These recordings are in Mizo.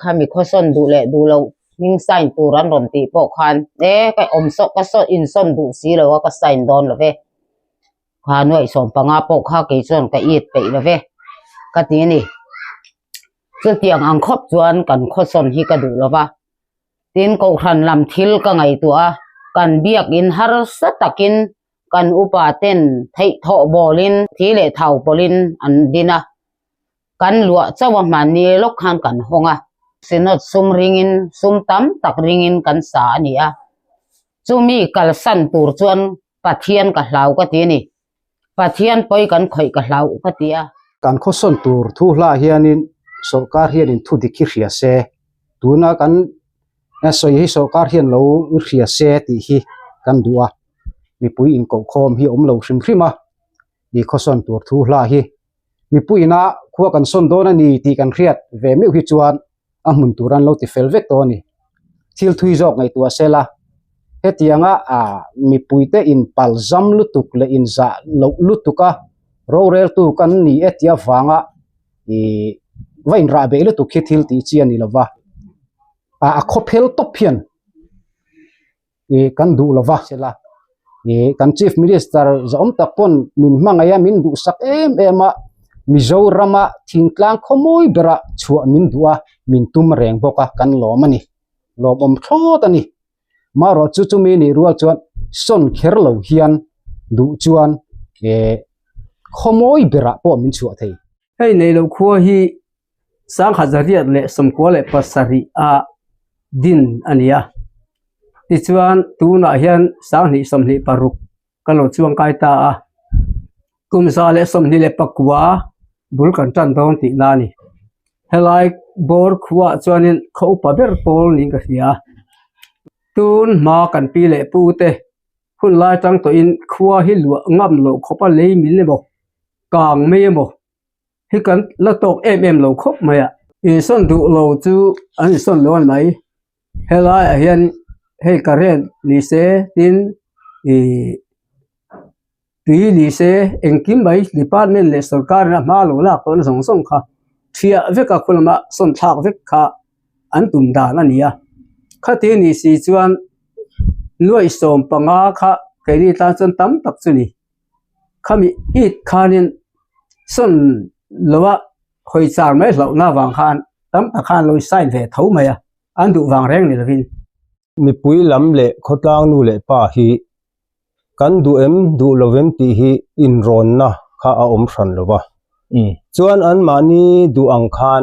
khami khawsawn duh leh duh loh hming sign tur an rawn tih pawh khan e ka awm saw ka saw insawn duh si lo a ka sign dawn lo ve. Kha nuaih 15 pawh kha kei chuan ka it peih lo ve ka ti a ni. Chutiang ang khawp chuan kan khawsawn hi ka duh lo va. Tin kohhran lam thil ka ngaihtuah a, kan biakin harsa takin kan upa ten theihthawh bawlin thi leh thau pawlhin an din a, kan luah chauh a hmanni lawk khan kan hawng a, Synod sum ringin sum tam tak ringin kan sa a ni a, chumi kalsan tur chuan Pathian ka hlau ka ti a ni, Pathian pawi kan khawih ka hlau ka ti a. Kan khawsawn tur thu hlah hianin sawrkar hianin thu dik hi hria se, tuna kan sawi hi sawrkar hian lo hria se tih hi kan duh a, mipui inkohkhawm hi awm lo hrim hrim a, i khawsawn tur thu hlah hi mipui ina khua kan sawn dawn a ni tih kan hriat ve meuh hi chuan a hmun tur an lo ti fel vek tawh a ni. Thil thui zawk ngaihtuah se la, hetianga ah mipuite inpal zam lutuk leh inzah loh lutuk a roreltu kan ni e tih avanga ih va inrah beh lutuk hi thil tih chi a ni lova, ah a khawphel tawp hian ih kan duh lova sela ih kan chief minister zawm tak pawn min hmangaih a min duhsak em em a Mizorama thingtlang khawmawi berah chhuah min duh a min tum reng bawk a kan lawm a ni lawmawm thlawt a ni marawh chu chumi nih rual chuan sawn kher lo hian duh chuan eh khawmawi berah pawh min chhuah thei. Hei nei lo khua hi 1987 a din a ni a, tichuan tunah hian 2026 ka lo chuang kai ta a, kum 129 bul kan tan dawn tih na a ni. Helai bawr khuaah chuanin khaw upa ber pawl niin ka hria a, tun hma kan pi leh pu te hun lai tang tawhin khua hi luah ngam loh khawp a lei min emaw kang mai emaw hi kan la tawk em em lo khawp mai a. Insawn duh lo chu an insawn lo a ni mai. Helaiah hian hei current ni se tin ih tui ni se engkim mai department leh sorkar in a hma lo lak tawhna zawng zawng kha thiah vek a khu lama sawn thlak vek kha an tum dan a ni a. Khati ni si chuan nuaih 15 kha keini tan chuan tam tak chu ni. Khami it khanin sawn loa hawi char mai hlauhna avang khan tam tak khan lo sign ve tho mai a, an duh vang reng ni lovin. Mipui lam leh khawtlang nu leh pa hi kan duh em duh lo em tih hi inrawnna kha a awm hran lo va. Chuan anmahni duh ang khan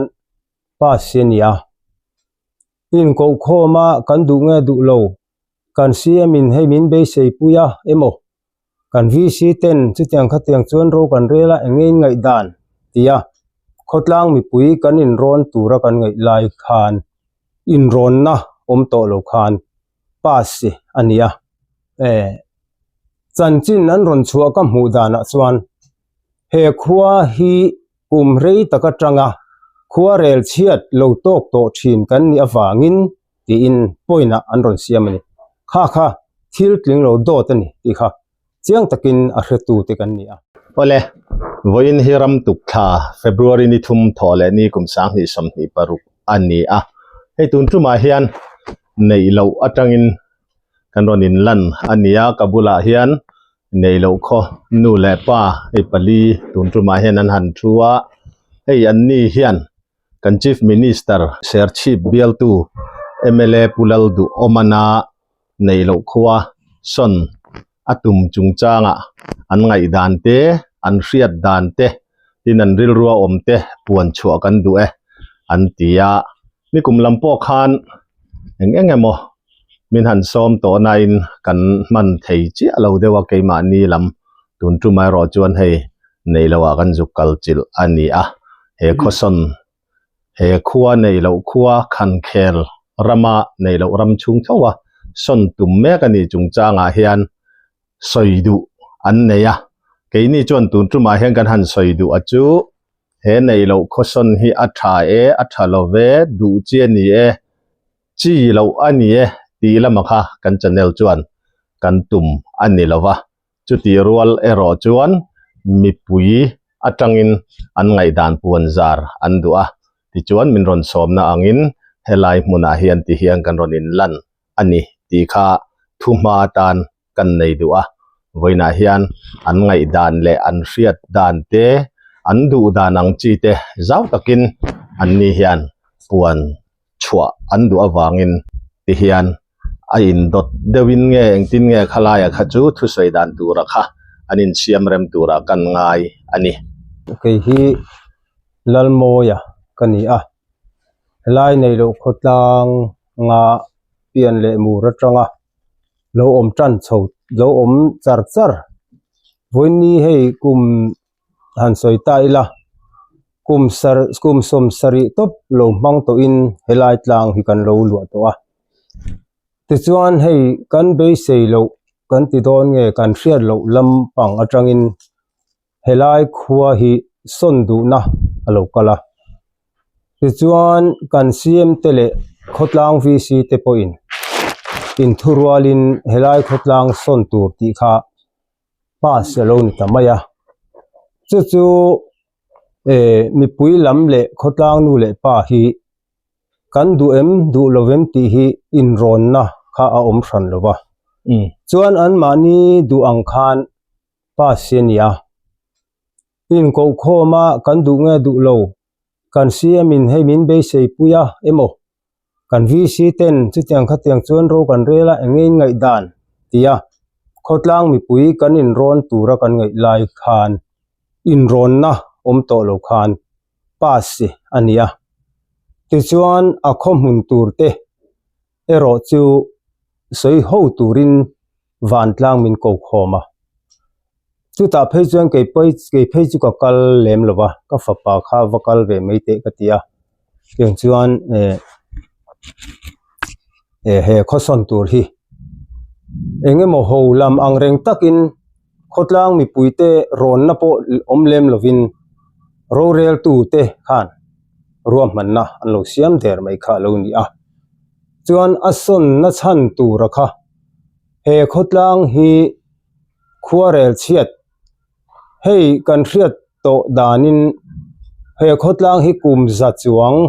pass hi a ni a, inkohkhawma kan duh nge duh lo kan CM in hei min beisei pui a emaw Kan VC ten chutiang khatiang chuan ro kan rel a, eng nge in ngaih dan? ti a, khawtlang mipui kan inrawn tura kan ngaih lai khan inrawnna awm tawh lo khan pass hi a ni a. E, chanchin an rawn chhuah ka hmuh danah chuan he khua hi kum rei tak atanga khua rel chhiat lo tawk tawh thin kan nih avangin tiin point ah an rawn siam a ni. Kha kha thil tling lo dawt a ni tih kha chiang takin a hretu te kan ni a. Awle, vawiin hi ram tuk thla February ni thum thawh leh ni kum 2026 a ni a. Hei tun tumah hian neih loh atangin kan rawn inlan a ni a, ka bulah hian neih loh khaw nu leh pa hei pali tun tumah hian an han thu a, hei anni hian Kan Chief Minister Serchhip bialtu mla Pu Lalduhawmana neih loh khua sawn a tum chungchangah an ngaihdan te, an hriat dan te, tin an rilrua awm te puan chhuah kan duh e an ti a. Nikum lam pawh khan eng eng emaw min han sawm tawh nain kan hman thei chiah lo deuh a keimahni lam tun tum erawh chuan hei nei loah kan zuk kal chilh a ni a, he khawsawn he khua nei loh khua khankhel rama nei loh ram chhung tho a sawn tum mek a nih chungchangah hian sawi duh an nei a, keini chuan tun tumah hian kan han sawi duh a chu he nei loh khawsawn hi a tha e, a tha lo ve, duh chi a ni e. Chi loh a ni e tih lama kha kan channel chuan kan tum a ni lo va, chutih rual erawh chuan mipui atangin an ngaihdan puan zar an duh a, tichuan min rawn sawmna angin Helai hmunah hian ti hian kan rawn inlan a ni tih kha thuhma atan kan nei duh a. Vawiinah hian an ngaihdan leh an hriat dan te, an duh dan ang chi te zau takin an ni hian puan chhuah an duh avangin ti hian a indawt deuhin nge engtin nge khalaia kha chu thusawi dan tura kha an insiam rem tura kan ngai a ni. Kei hi Lalmawia ka ni a, helai nei loh khawtlang nga pian leh mur atanga lo awm tan chho lo awm char char vawiin hei kum han sawi ta ila kum sar kum sawm sarih tawp lo hmang tawhin helai tlang hi kan lo luah tawh a tichuan hei kan beisei loh kan ti dawn nge kan hriat loh lampang atangin helai khua hi sawn duhna a lo kal a tichuan kan C_M te leh khawtlang V_C te pawhin inthurualin helai khawtlang sawn tur tih kha pass a lo ni ta mai a chu chu eh mipui lam leh khawtlang nu leh pa hi kan duh em duh lo em tih hi inrawnna kha a awm hran lo va chuan anmahni duh ang khan pass hi a ni a inkoh khawm a kan duh nge duh lo kan C_M in hei min beisei pui a emaw kan V_C ten chutiang khatiang chuan ro kan rel a eng nge in ngaihdan ti a khawtlang mipui kan inrawn tura kan ngaih lai khan inrawnna awm tawh lo khan pass a ni a tichuan a khaw hmun tur te erawh chu sawi ho turin vantlang min ko khawm a chutah phei chuan kei pawh kei phei chu ka kal lem lo va ka fapa kha va kal ve mai teh ka ti a tiang chuan eh eh he khawsawn tur hi eng emaw ho lam ang reng takin khawtlang mipui te rawnna pawh awm lem lovin rorel tu te khan ruahmanna an lo siam der mai kha a lo ni a chuan a sawnna chhan tura kha he khawtlang hi khuarel chhiat hei kan hriat tawh danin he khawtlang hi kum za chuang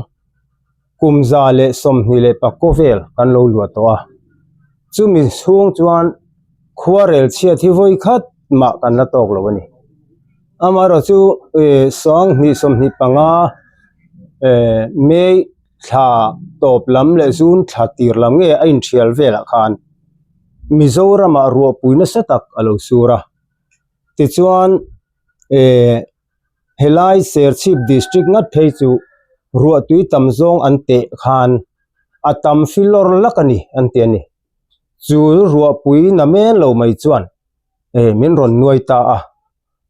kum 124 vel kan lo luah tawh a chumi chhung chuan khuarel chhiat hi vawi khat mah kan la tawk lo a ni amaherawh chu eh 2025 eh May thla tawp lam leh zun thla tir lam nge a inthial velah khan Mizoramah ruahpui nasa tak a lo sur a tichuan eh helai Serchhip district ngat phei chu ruahtui tam zawng an teh khan a tam filawr lak a ni an ti a ni chu ruahpui na men lo mai chuan eh min rawn nuai ta a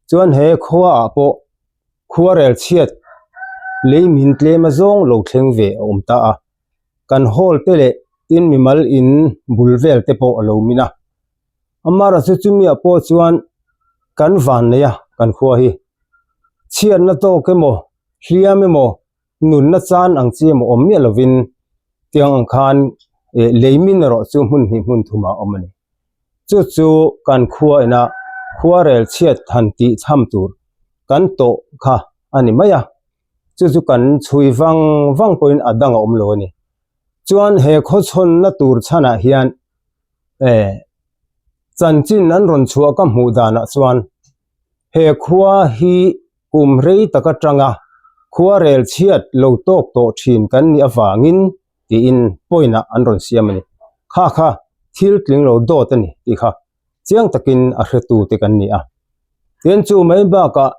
chuan he khua ah pawh khuarel chhiat lei min tlem a zawng lo thleng ve a awm ta a kan hall te leh tin mimal in bul vel te pawh a lo min a amaherawhchu chu chumi ah pawh chuan kan van nei a kan khua hi chhiatna tawk emaw hliam emaw nunna chan ang chi emaw awm miah lovin tiang ang khan eh lei min erawh chu hmun hnih hmun thumah a awm a ni chu chu kan khua ina khuarel chhiat han tih cham tur kan tawh kha a ni mai a chu chu kan chhui vang vang pawhin a dang a awm lo a ni chuan he khawchhawnna tur chhanah hian eh chanchin an rawn chhuah ka hmuh danah chuan he khua hi kum rei tak atanga khuarel chhiat lo tawk tawh thin kan nih avangin tiin point ah an rawn siam a ni kha kha thil tling lo dawt a ni tih kha chiang takin a hretu te kan ni a tin chu mai bakah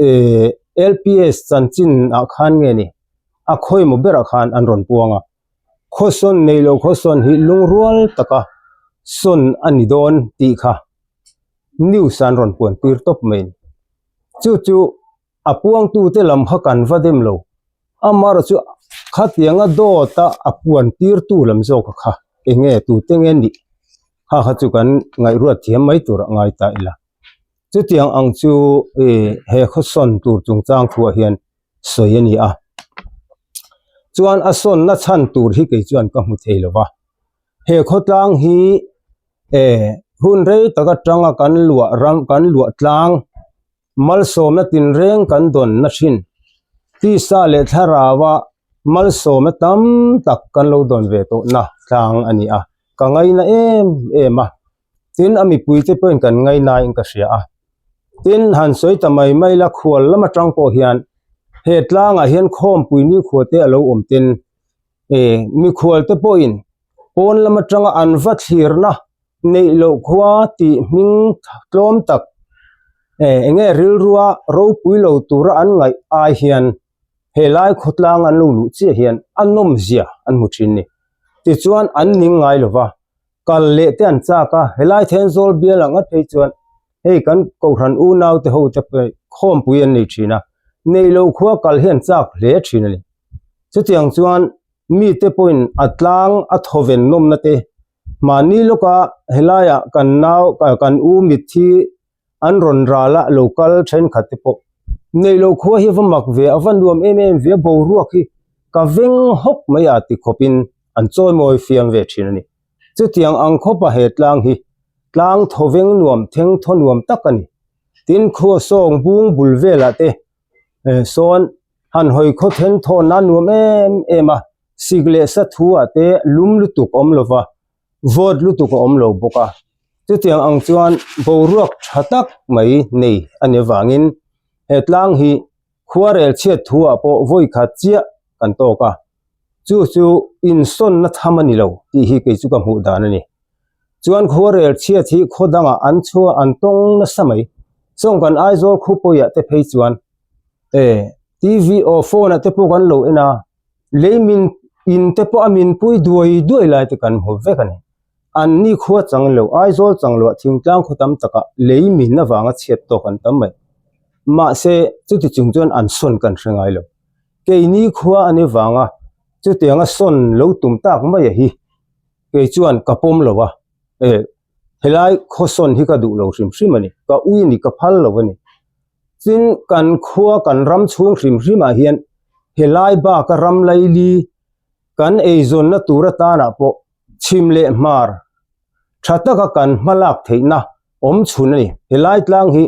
eh L_P_S chanchin ah khan nge ni a khawimaw berah khan an rawn puang a khawsawn nei lo khawsawn hi lungrual taka sawn a ni dawn tih kha news an rawn puan tir tawp mai a ni chu chu a puangtu te lam kha kan va dem lo amaherawh chu khatianga dawt a a puan tir tu lam zawk kha eng nge tute nge nih kha kha chu kan ngaihruat thiam mai tur a ngai ta ila chutiang ang chu ih he khawsawn tur chungchang thuah hian sawi a ni a chuan a sawnna chhan tur hi kei chuan ka hmu thei lo va he khawtlang hi eh hun rei tak atanga kan luah ram kan luah tlang malsawmna tinreng kan dawn na thin tisa leh thlarau a. Malsawmna tam tak kan lo dawn ve tawhna tlang a ni a, ka ngaina em em a, tin a mipuite pawhin kan ngainain ka hria a. Tin, han sawi ta mai mai la khual lam atang pawh hian he tlangah hian khawmpui nikhua te a lo awm ten e mikhual te pawhin pawn lam atanga an va thlirna neih loh khua tih hming tlawm tak e enge rilrua ropui lo tura an ngaih ai hian helai khawtlang an lo luh chiah hian a nawmzia an hmu thin ni. Tichuan an ning ngai lo va, kal leh te an chak a, helai Thenzawl bial ang ngat phei chuan hei kan Kohhran unau te ho te khawmpui an nei thin a, neih loh khua kal hi an chak hle thin a ni. Chutiang chuan mite pawhin a tlang a thawven nawmna te mahni lawka helaiah kan nau kan u mitthi an rawn ral a lo kal thenkhat te pawh neih loh khua hi a va mak ve a va nuam em em ve a boruak hi ka veng hawk mai a ti khawp in an chawimawi fiam ve thin a ni chutiang ang khawp a he tlang hi tlang thaw veng nuam theng thaw nuam tak a ni tin khua sawng bung bul velah te eh sawn han hawi khaw then thawn a nuam em em a sik leh sa thu ah te lum lutuk awm lova vawt lutuk a awm lo bawk a chutiang ang chuan boruak tha tak mai nei a ni avangin he tlang hi khuarel chhiat thu ah pawh vawi khat chiah kan tawk a chu chu insawnna tham a ni lo tih hi kei chu ka hmuh dan a ni chuan khuarel chhiat hi khaw dangah an chhuah an tawng nasa mai chuan kan Aizawl khawpuiah te phei chuan eh T_V aw phone ah te pawh kan lo en a. Lei min in te pawh a min pui duai duai lai te kan hmu vek a ni. An ni khua chang lo, Aizawl chang loah thingtlang khaw tam takah lei min avanga chhiat tawk an tam mai. Mahse, chuti chung chuan an sawn kan hre ngai lo. Keini khua a ni vanga chutianga sawn lo tum tak mai a hi kei chuan ka pawm lo a, eh helai khaw sawn hi ka duh lo hrim hrim a ni, ka ui ni, ka phal lo a ni. Tin, kan khua kan ram chhung hrim hrimah hian helai baka ram laili kan eizawnna tur atanah pawh chhim leh hmar tha taka kan hma lak theihna awm chhun a ni. Helai tlang hi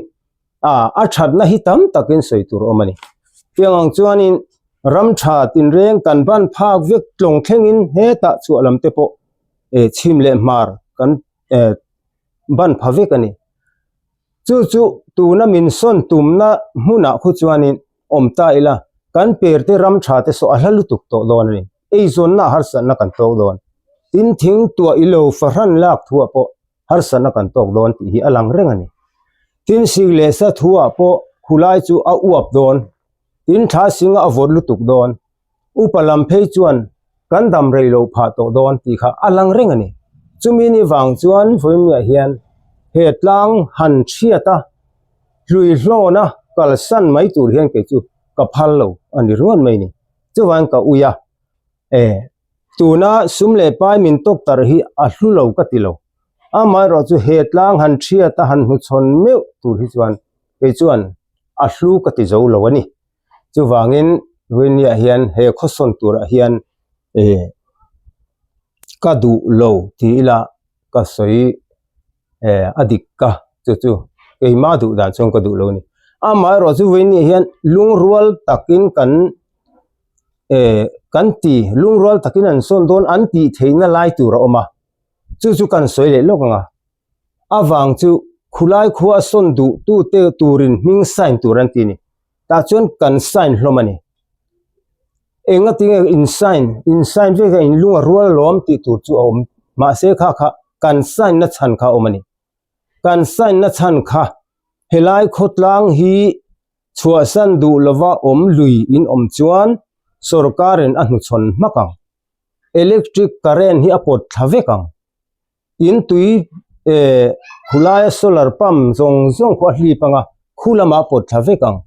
a a thatna hi tam takin sawi tur a awm a ni. Tiang ang chuanin ram tha tinreng kan ban phak vek tlawng thlengin hetah chhuah lam te pawh chhim leh hmar kan ban pha vek a ni. Chu chu tuna min sawn tumna hmunah khu chuanin awm ta ila, kan perte ram tha te saw a hla lutuk tawh dawn a ni. Eizawnna harsatna kan tawk dawn. Tin thing tuah i lo fahran lak thuah pawh harsatna kan tawk dawn tih hi a lang reng a ni. Tin sik leh sa thuah pawh khulai chu a uap dawn. Tin thla singa a vawt lutuk dawn. Upa lam phei chuan kan dam rei lo phah tawh dawn tih kha a lang reng a ni. Chumi ni vang chuan Vawimia hian he tlang han chhiat a, hlui hlawna kalsan mai tur hian kei chu ka phal lo a ni ruan mai ni. Chuvangin ka ui a, e, tuna sum leh pai min tawk tarh hi a hlu lo ka ti lo. Amaherawhchu he tlang han chhiat a han hnuchhawn meuh tur hi chuan kei chuan a hlu ka ti zo lo a ni. Chuvangin Ruinia hian he khawsawn turah hian eh ka duh lo ti ila ka sawi eh a dik ka chu chu keimah duh dan chuan ka duh lo a ni. Amaherawhchu Ruinia hian lungrual takin kan eh kan ti lungrual takin an sawn dawn an tih theihna lai tur a awm a chu chu kan sawi leh lawk ang a. Avang chu khulai khua a sawn duh tute turin hming sign tur an ti a ni. Tah chuan kan sign hlawm a ni. Enga tinge in sign, in sign vek a in lung a rual alawm tih tur chu a awm. Mahse kha kha kan sign na chhan kha a awm a ni. Kan sign na chhan kha helai khawtlang hi chhuahsan duh lova awm lui in awm chuan sorkarin a hnuchhawn hmak ang. Electric current hi a pawt thla vek ang. In tui eh khulaia solar pump zawng zawng khu a hlip anga khu lamah pawt thla vek ang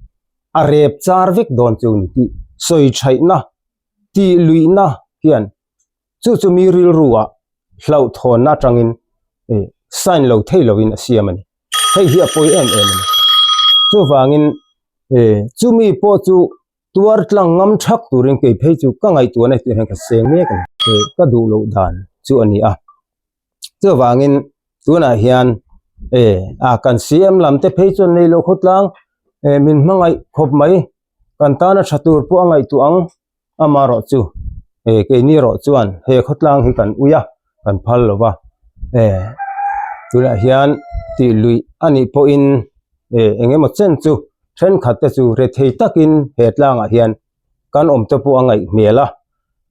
a rep char vek dawn chu ni tih sawi thaihna tih luihna hian chu chu mi rilru ah hlauhthawnna atangin eh sign lo thei lovin a siam a ni hei hi a pawi em em a ni chuvangin eh chumi pawh chu Tuar tlang ngam thak turin kei phei chu ka ngaihtuahna tih hian ka seng mek a ni. Hei ka duh loh dan chu a ni a. Chuvangin tunah hian e a kan CM lam te phei chuan nei lo khawtlang e min hmangaih khawp mai kan tana tha tur pawh a ngaihtuah ang. Amaherawhchu eh keini erawh chuan he khawtlang hi kan ui a kan phal lo va eh tunah hian tih luih a nih pawhin eh eng emaw chen chu thenkhat te chu rethei takin he tlangah hian kan awm te pawh a ngaih hmel a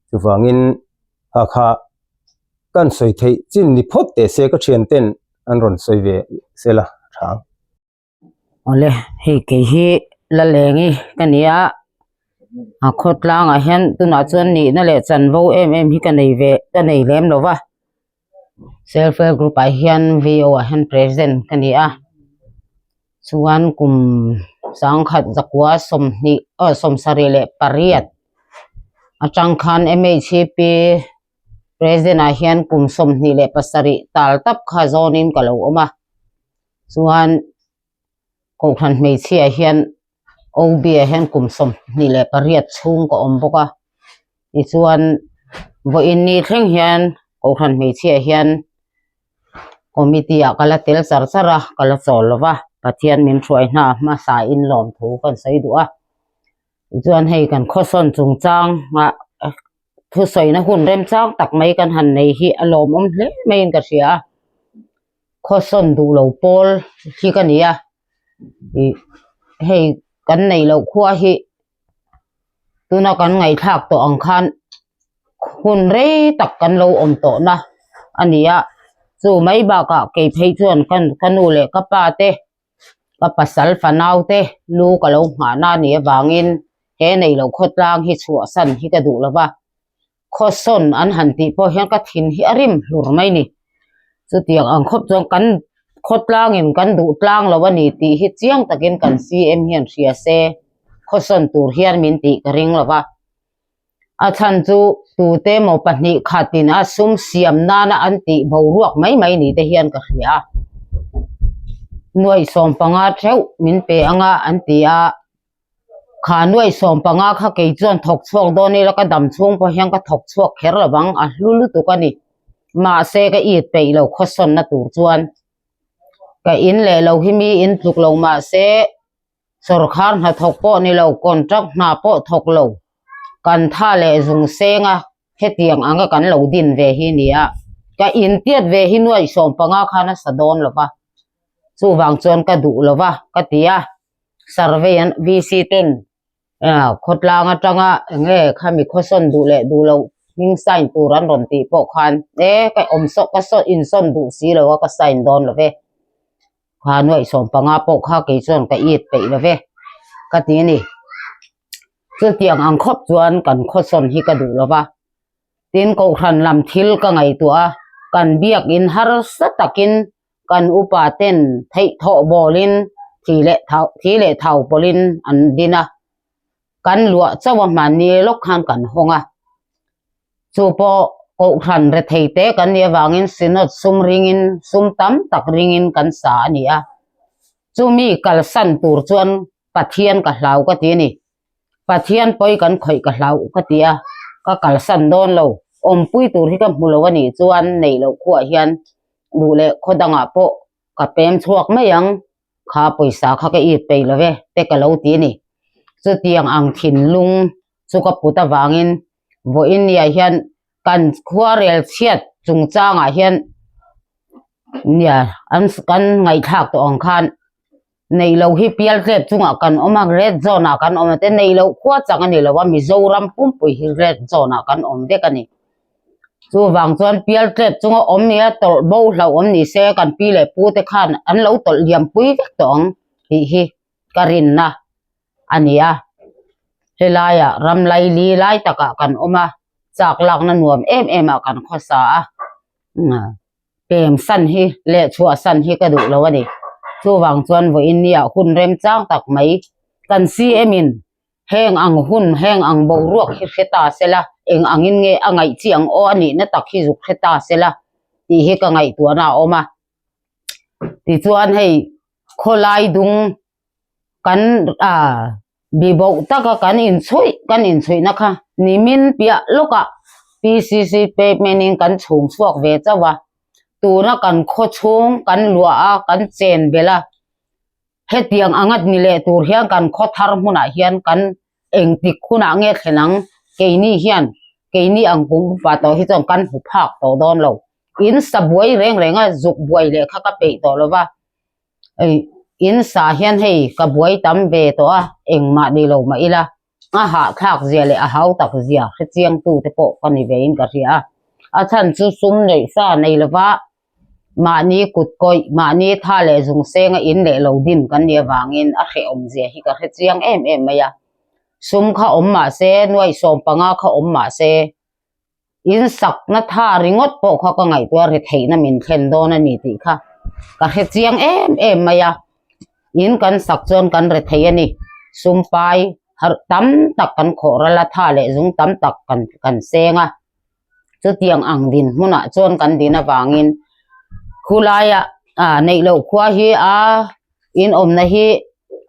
chuvangin kha kha kan sawi theih chin ni phawt teh se ka thian ten an rawn sawi ve sela tha ang. Awle hei kei hi Lalengi ka ni a a khawtlangah hian tunah chuan nihna leh chanvo em em hi ka nei ve ka nei lem lo va self help group ah hian VO ah hian president ka ni a chuan kum sangkhat zakua sawmhnih aw sawmsarih leh pariat atang khan M_H_P president ah hian kum 27 tal tap kha zawnin ka lo awm a. Chuan kohhran hmeichhia hian OB ah hian kum 28 chhung ka awm bawk a tichuan vawiin ni thleng hian kohhran hmeichhia hian committee ah ka la tel char char a ka la chawl lo va Pathian min hruai hna hmasa in lawmthu kan sawi duh a tichuan hei kan khawsawn chungchang ah thusawina hun remchang tak mai kan han nei hi a lawmawm hle maiin ka hria a. Khawsawn duh lo pawl hi ka ni a ih hei kan neih loh khua hi tuna kan ngaihthlak tawh ang khan hun rei tak kan lo awm tawh na a ni a chu mai bakah kei phei chuan ka nu leh ka pa te ka pasal fanau te lu ka lo nghah na a nih avangin he neih loh khawtlang hi chhuahsan hi ka duh lo va. Khawsawn an han tih pawh hian ka thin hi a rim hlur mai ni. Chutiang ang khawp chuan kan khawtlangin kan duh tlang lo a ni tih hi chiang takin kan CM hian hria se khawsawn tur hian min tih ka ring lo va. A chhan chu tute emaw pahnih khatin a sum siam nana an tih boruak mai mai ni te hian ka hria a. Nuaih 15 theuh min pe anga an ti a. Kha nuaih 15 kha kei chuan thawk chhuak dawn ila ka dam chhung pawh hian ka thawk chhuak kher lo vang a hlu lutuk a ni. Mahse ka it peih lo khawsawnna tur chuan ka in leh lo hi mi in tluk lo mahse sawrkhar hnathawk pawh ni lo contract hna pawh thawk lo kan tha leh zung seng a hetiang anga kan lo din ve hi ni a ka intiat ve hi nuaih 15 khan a sa dawn lo va chuvang chuan ka duh lo va ka ti a. Survey an VC ten khawtlang atanga enge khami khawsawn duh leh duh loh hming sign tur an rawn tih pawh khan e ka awm saw ka saw insawn duh si lo a ka sign dawn lo ve kha nuaih 15 pawh kha kei chuan ka it peih lo ve ka ti a ni chutiang ang khawp chuan kan khawsawn hi ka duh lo va tin kohhran lam thil ka ngaihtuah a kan biakin harsa takin Kan upa ten theih thawh bawlin thi leh thau thi leh thau pawlhin an din a, kan luah chauh a hmanni lawk khan kan hawng a. Chu pawh Kohhran rethei te kan nih avangin Synod sum ringin sum tam tak ringin kan sa a ni a. Chumi kalsan tur chuan Pathian ka hlau ka ti a ni. Pathian pawi kan khawih ka hlau ka ti a, ka kalsan dawn lo. Awmpui tur hi ka hmu lo a nih chuan neih loh khuah hian duh leh khaw dangah pawh ka pem chhuak mai ang, kha pawisa kha ka it peih lo ve te ka lo ti a ni. Chutiang ang thinlung chu ka put avangin vawiin niah hian kan khuarel chhiat chungchangah hian nia an kan ngaihthlak tawh ang khan Neih loh hi pialtlep chungah kan awm a, red zone ah kan awm a te neih loh khua chang a ni lo a, Mizoram pumpui hi red zone ah kan awm vek a ni. Chuvang chuan pialtlep chunga awm nia tawlh bo hlauh awm ni se kan pi leh pu te khan an lo tawlh liam pui vek tawh ang tih hi ka rinna a ni a. Helaiah ram laili lai takah kan awm a, chak lakna nuam em em ah kan khawsa a. Pem san hi leh chhuah san hi ka duh lo a ni. Chuvang chuan vawiin nia hun remchang tak mai kan CM in heng ang hun, heng ang boruak hi hre ta sela, eng angin nge a ngaih chi ang aw a nihna tak hi zuk hre ta sela tih hi ka ngaihtuahna a awm a. Tichuan hei khawlai dung kan ah biboh taka kan inchhuih kan inchhuihna kha nimin piah lawkah PCC pavement in kan chhung chhuak ve chauh a tuna kan khaw chhung kan luah a kan chen belh a hetiang anga ni leh tur hian kan khaw thar hmunah hian kan engtik hunah nge thlen ang. Keini hian keini ang pum upa tawh hi chuan kan hmu phak tawh dawn lo. In sa buai reng reng a zuk buai leh kha ka peih tawh lo va. In sa hian hei ka buai tam ve tawh a, engmah ni lo mah ila a hahthlak zia leh a hau tak zia hrechiang tu te pawh ka ni ve in ka hria a. A chhan chu sum neih sa nei lova mahni kut kawih, mahni tha leh zung senga in leh lo din kan nih avangin a hrehawm zia hi ka hrechiang em em mai a. Sum kha awm mah se, nuaih 15 kha awm mah se, in sakna tha ringawt pawh kha ka ngaihtuah ri theihna min thlen dawn a ni tih kha ka hrechiang em em mai a. In kan sak chuan kan ri thei a ni. Sum pai har tam tak kan khawh ral a, tha leh zung tam tak kan kan seng a. Chutiang ang dinhmunah chuan kan din avangin khulaia ah neih loh khua hi a in awmna hi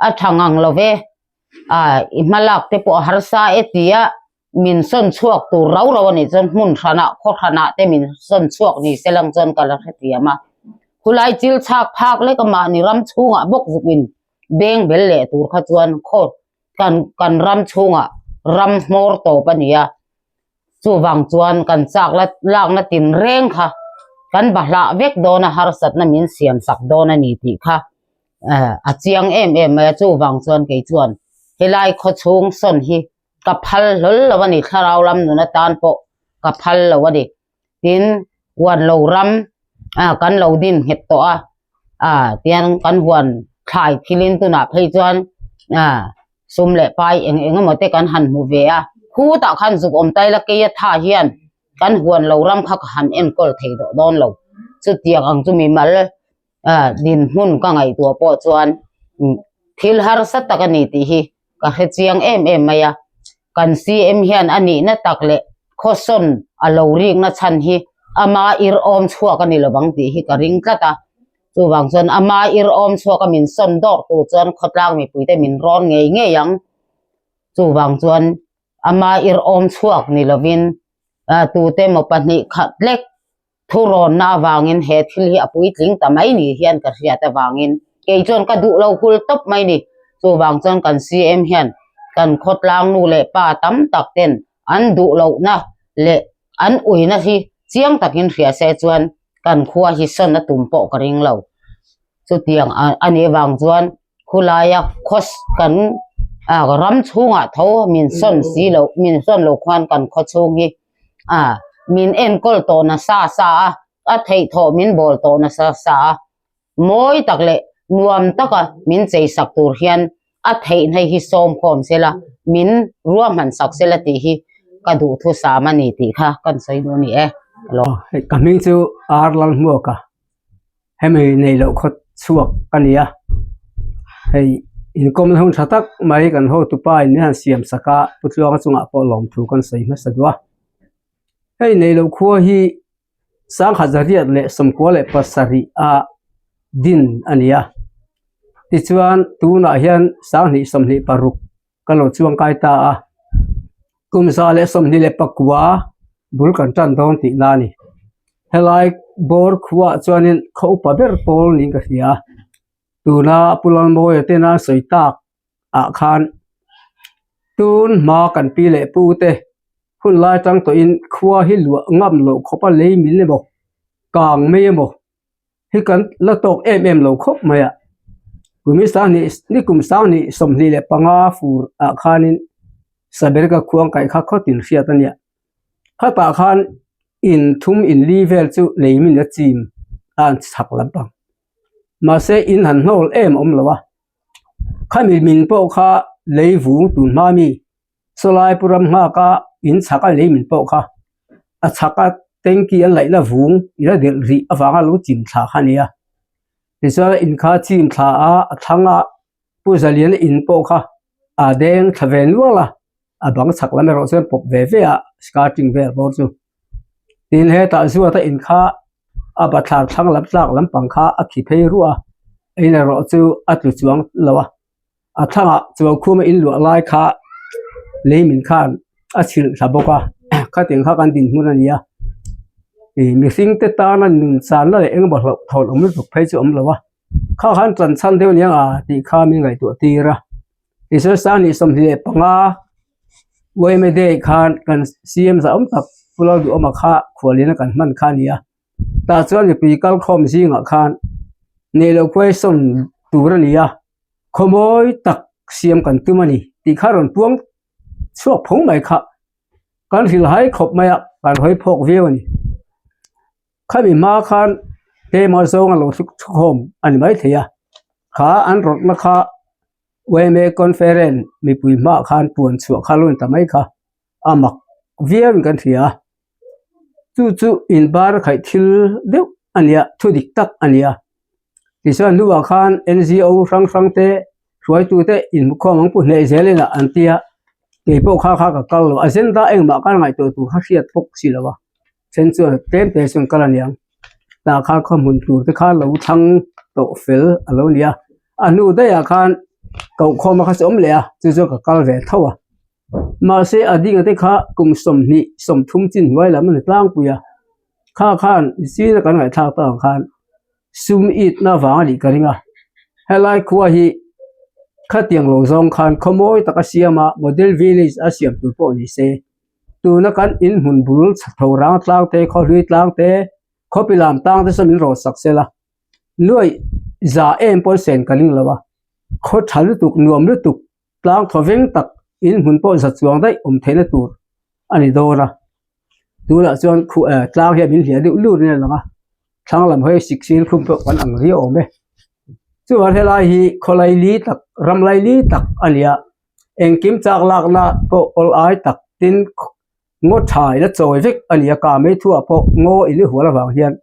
a tha ngang lo ve ah i hmalak te pawh a harsa e tia min sawn chhuak tur rau rau a nih chuan hmun hranah khaw hranah te min sawn chhuak ni se lang chuan ka la hrethiam a. Khulai chil chhak phak lek a mahni ram chhungah bawk zuk in beng bel leh tur kha chuan khaw kan kan ram chhungah ram hmawr tawp a ni a. Chuvang chuan kan chak la lakna tin reng kha kan bahlah vek dawn a harsatna min siam sak dawn a ni tih kha a chiang em em mai a. Chuvang chuan kei chuan helai khaw chhung sawn hi ka phal hlawl lo a ni thlarau lam nun atan pawh ka phal lo a ni. Tin huan lo ram ah kan lo din nghet tawh a ah tiang kan huan thlai thilin tunah phei chuan ah sum leh pai eng eng emaw te kan han hmu ve a khutah khan zuk awm tai la keia tha hian kan huan lo ram kha ka han enkawl thei tawh dawn lo chutiang ang chu mimal ah dinhmun ka ngaihtuah pawh chuan thil harsa tak a ni tih hi ka hre chiang em em mai a, kan CM hian a nihna tak leh khawsawn a lo rikna chhan hi ama ir awm chhuak a ni lovang tih hi ka ring tlat a, chuvang chuan ama ir awm chhuak a min sawn dawr tur chuan khawtlang mipuite min rawn ngei ngei ang, chuvang chuan ama ir awm chhuak ni lovin tute maw 2 khat lek Thurawnna avangin he thil hi a puitling ta mai ni hian ka hriat avangin kei chuan ka duh lo hul tawp mai ni. Chuvang chuan kan CM hian kan khawtlang nu leh pa tam tak ten an duh lohna leh an uina hi chiang takin hria se chuan kan khua hi sawn a tum pawh ka ring lo. Chutiang a nih avang chuan khulaia khaw kan ram chhungah tho min sawn si lo min sawn lo khuan kan khaw chhung hi a min enkawl tawh nasa sa a a theih thawh min bawl tawh nasa sa a mawi tak leh nuam taka min chei sak tur hian a theihna hi sawm khawm sela min ruahman sak sela tih hi ka duhthusam a ni tih kha kan sawi duh a ni e. Ka hming chu Ar Lalhmuaka hemi nei loh khaw chhuak a ni a hei inkawm na hun tha tak mai kan hotu pa in min han siam sak a pu tluanga chungah pawh lawmthu kan sawi hmasa duh a hei nei loh khua hi 1997 a din a ni a tichuan tunah hian 2026 ka lo chuang kai ta a kum 129 bul kan tan dawn tih na a ni helai bawr khuaah chuanin khaw upa ber pawl niin ka hria tuna Pu Lalmawia tena an sawi tak ah khan tun hma kan pi leh pu te hun lai tang tawhin khua hi luah ngam loh khawp a lei min emaw kang mai emaw hi kan la tawk em em lo khawp mai a kumi 20 ni kum 2025 fur ah khanin Sabereka khuang kaih kha khawtin hriat a nia khatah khan in thum in li vel chu lei min a chim a an chhak lampang mahse in han hnawl em a awm lo a khami min pawh kha lei vung tun hma mi Sawlai pu ram nghak a in chhak a lei min pawh kha a chhak a tanky an laih na vung ila delh rih avanga lo chim thla kha a ni a tichuan in kha chim thla a a thlang a pu zalian in pawh kha a deng thla ve nual a a bang chhak lam erawh chuan pawp ve ve a skirting vel bawr chu tin hetah zuata in kha a bathlar thlang lam tlak lampang kha a khi phei ruah a in erawh chu a tlu chuang lo a. A thlangah chuan khuma in luah lai kha lei min khan a chhilh thla bawk a khatiang kha kan dinhmun a ni a ih mihring te tana nun channa leh engemaw hlauh thawn awm lutuk phei chu a awm lo a kha khan tan chhan deuh aniang a tih kha min ngaihtuah tir a tichuan 2025. Yma Day khan kan CM zahawm tak Pu Lalduhawma kha khuallian a kan hman kha a ni a. Tah chuan mipui kalkhawm zingah khan neih loh question tur a ni a, khawmawi tak siam kan tum a ni tih kha rawn puang chhuak phawng mai kha kan hrilhai khawp mai a, kan hawi phawk viau a ni. Khami hma khan tlema zawng a lo thukhawm a ni maithei a, kha an rawtna kha yma conference mipui hmaah khan puan chhuah kha lo ni ta mai kha a mak viauin kan hria a, chu chu inbar khaih thil deuh a nia thu dik tak a nia tichuan hnuah khan N G O hrang hrang te hruaitute inhmukhawm ang pu hneh zel inah an tia keipawh kha kha ka kal lo agenda engmah khan ngaihtuah tur kha hriat bawk si lo a. Then chuan tlem te chuan kal a niang tah khan khaw hmun tur te kha lo thlang tawh fel a lo ni a a hnu daih ah khan koh khawm a kha chu awm leh a chu chuan ka kal ve tho a mahse a ding a te kha kum 20 30 chin hnuai lam a ni tlangpui a kha khan zing a kan ngaihthlak tak ang khan sum it na vang a nih ka ring a helai khua hi khatiang lo zawng khan khawmawi tak a siam a model village a siam tur pawh ni se. Tuna kan inhmun bul tho rang tlang te, khawhlui tlang te, khawpi lam tang te saw min rawn sak sel a, nuaih za em pawn sen ka ring lo a, khaw tha lutuk, nuam lutuk, tlang thaw veng tak inhmun pawh za chuang daih awm theihna tur a ni dawn a. Tunah chuan khuh eh tlang hian min hliah deuh lut in a lang a, thlang lam hawi siksil khum pawh kan ang riau awm e. Chuan helai hi khawlai li tak, ram lai li tak a ni a. Engkim chak lakna pawh awl ai tak tin ngaw tha ila chawi vek a ni a, ka mei thuah pawh ngaw in i hual avang hian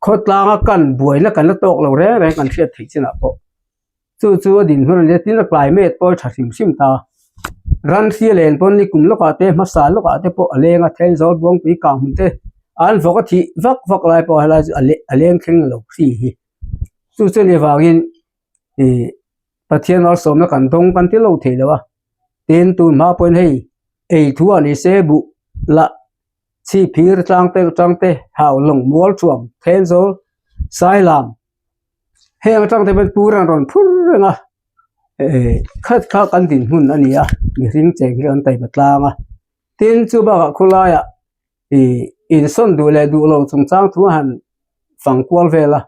khawtlanga kan buaina kan la tawk lo reng reng kan hriat theih chinah pawh chu chu a dinhmun a ni a, tin a climate pawh a tha hrim hrim ta. Ran hria len pawn ni kum lawkah te hmasa lawkah te pawh a leng a, Thenzawl Buangpui kang hmun te an vawk a thih vak vak lai pawh helai chu a leng thleng lo hri hi chu chu ni vangin ih. Pathian malsawmna kan dawng kan ti lo thei lo a, tin tun hma pawhin hei ei thu ah ni se buh lah chhi phir tlang te tang te hau lawng mual thuam Thenzawl Sailam heng atang te pawhin pur an rawn phur reng a eh khat kha kan dinhmun a ni a mihring cheng hi an taima tlang a tin chu bakah khawlaiah ih insawn duh leh duh lo chungchang thu a han fang kual vel a.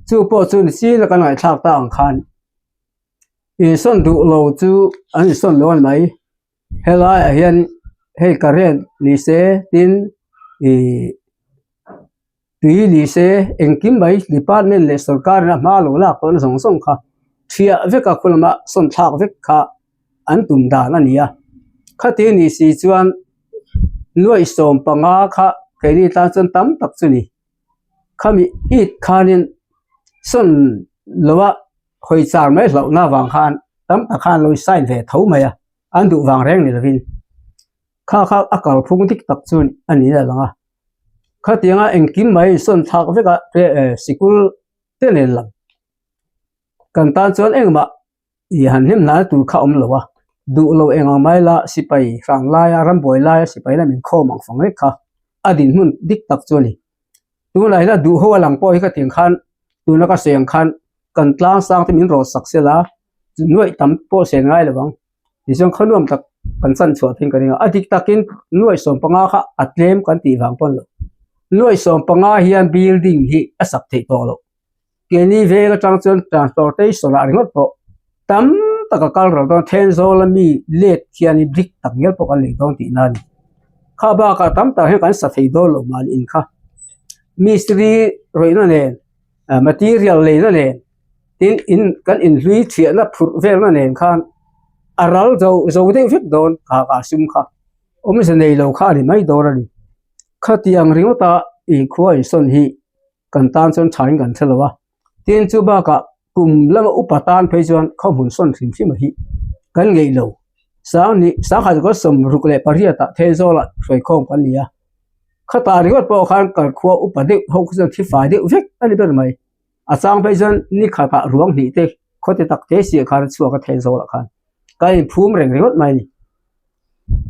Chu pawh chu ni china kan ngaihthlak ta ang khan insawn duh lo chu an insawn lo a ni mai helai ah hian hei current ni se tin ihh tui ni se engkim mai department leh sorkar in a hma lo lak tawh na zawng zawng kha thiah vek a khu lama sawn thlak vek kha an tum dan a ni a khati ni si chuan nuaih 15 kha keini tan chuan tam tak chu ni. Khami it khanin sawn loa hawi char mai hlauhna avang khan tam tak khan lo sign ve tho mai a, an duh vang reng ni lovin kha kha a kalphung dik tak chu a ni a lang a. Khatianga engkim mai insawn thlak vek a sikul te nen lam kan tan chuan engmah Ih han hlim hnai tur kha awm lo a, duh lo eng ang mai la sipai hrang laia rambuai laia sipai lam inkhawm ang fang vek kha a dinhmun dik tak chu a ni. Tunah hian a duh ho a lang pawh hi ka tih khan tuna ka sawi ang khan kan tlang sang te min rawh sak sela nuaih tam pawh sen ngai lo ang tichuan khaw nuam tak kan chan chhuah theih ka ring a, a dik takin nuaih 15 kha a tlem kan tih vang pawh a ni lo. Nuaih 15 hian building hi a sak theih tawh loh. Keini veng atang chuan transportation ah ringawt pawh tam tak a kal ro dawn Thenzawl a mi let hianin brick tak ngial pawh kan lei dawn tihna a ni. Kha bakah tam tak hian kan sa thei dawn lo mahni in kha mistiri rawihna nen ah material leina nen tin in kan inhlui thiahna phurh velna nen khan a ral zo zo deuh vek dawn kha kha sum kha awmze nei lo kha a ni mai dawn a ni. Khatiang ringawta inkhua insawn hi. Kan tan chuan thain kan hre lo a, tin chu bakah kum lama upa tan phei chuan khaw hmun sawn hrim hrim a hi kan ngeih lo. Sangni sangha chu 68 ah Thenzawl ah hruaikhawm kan ni a, khatah ringawt pawh khan kalkhua upa deuh ho kha chuan thi fai deuh vek a ni ber mai. A chang phei chuan ni khatah ruang hnih te khawte tak te siah khan a chhuak a Thenzawl ah khan kan inphum reng ringawt mai a ni.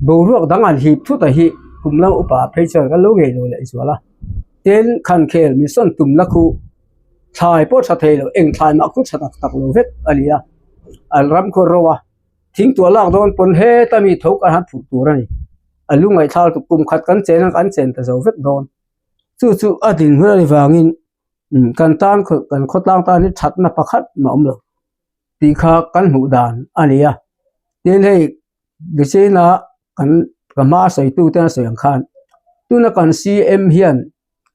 Boruak dang an hip thut a hi kum lam upa phei chuan kan lo ngei lo leh zual a tin khankhel min sawn tum na khu thlai pawh tha thei lo eng thlai mah khu tha tak tak lo vek a ni a an ram khaw ro a. Thingtuah lak dawn pawn heta mi tho kan han phuh tur a ni. A lungngaihthlak lutuk kum khat kan chen a kan chen ta zo vek dawn. Chu chu a din hun a ni vangin kan tan kan khawtlang tan hi thatna pakhat mah a awm lo tih kha kan hmuh dan a ni a. Tin hei Bichina kan ka hma sawi tu te an sawi ang khan tuna kan CM hian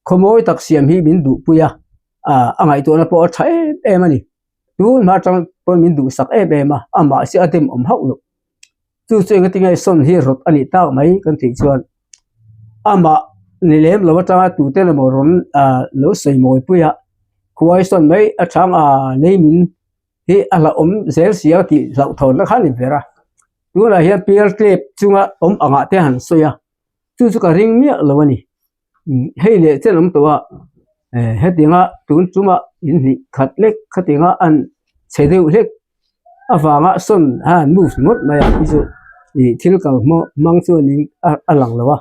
khawmawi tak siam hi min duhpui a ah a ngaihtuahna pawh a tha em em a ni. Tun hma atang pawn min duhsak em em a amah hi a dem awm hauh loh. Chu chu engati nge sawn hi rawt a nih tak mai kan tih chuan amah ni lem lo atanga tute emaw rawn ah lo sawi mawi pui a khuai sawn mai a chang a lei min hi a hlauhawm zel si a tih hlauhthawnna kha a ni ber a tunah hian pial tlep chunga awm angah te han sawi a chu chu ka ring miah lo a ni hei leh chen awm tawh a eh hetianga tun chunga in hnih khat lek khatianga an chhe deuh hlek avanga sawn a han move ngawt mai a hi chu ih thil kal hmang chuanin a lang lo a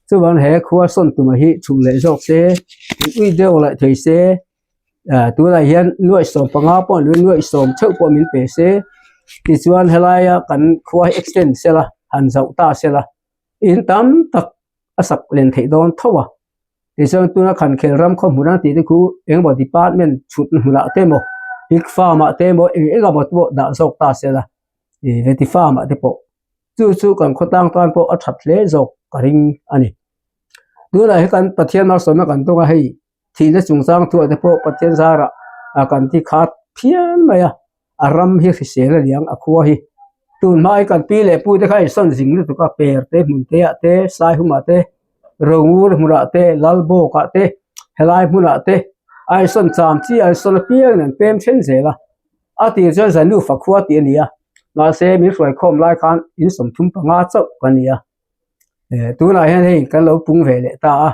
chuvang he khua sawn tumah hi chhuk leh zawk se ui deuh leh thei se. Ah tunah hian nuaih 15 pawh an nuaih 10 theuh pawh min pe se tichuan helaia kan khua hi extend sela han zauh ta sela in tam tak a sak len theih dawn tho a tichuan tuna khan khel ram khaw hmun ang tih te khu engemaw department chhut hmunah te emaw pig farm ah te emaw eng eng emaw te pawh dah zawk ta sela ih veti farm ah te pawh chu chu kan khawtlang tan pawh a that hle zawk ka ring a ni tunah hi kan Pathian malsawmna kan tawng a hei. Thihna chungchang thuah te pawh Pathian zarah a kan ti khat phian mai a, a ram hi hrisel a niang a khua hi. Tun hma hi kan pi leh pu te kha insawn zing lutuk a, per te hmun te ah te, Saihumah te, Rongur hmunah te, Lalbawkah te, helai hmunah te a insawn cham chi a insawn apiangin an pem then zel a. A tir chuan Zanufa khua tih a ni a, mahse min hruaikhawm lai khan in 35 chauh ka ni a. Eh tunah hian hei kan lo pung ve leh ta a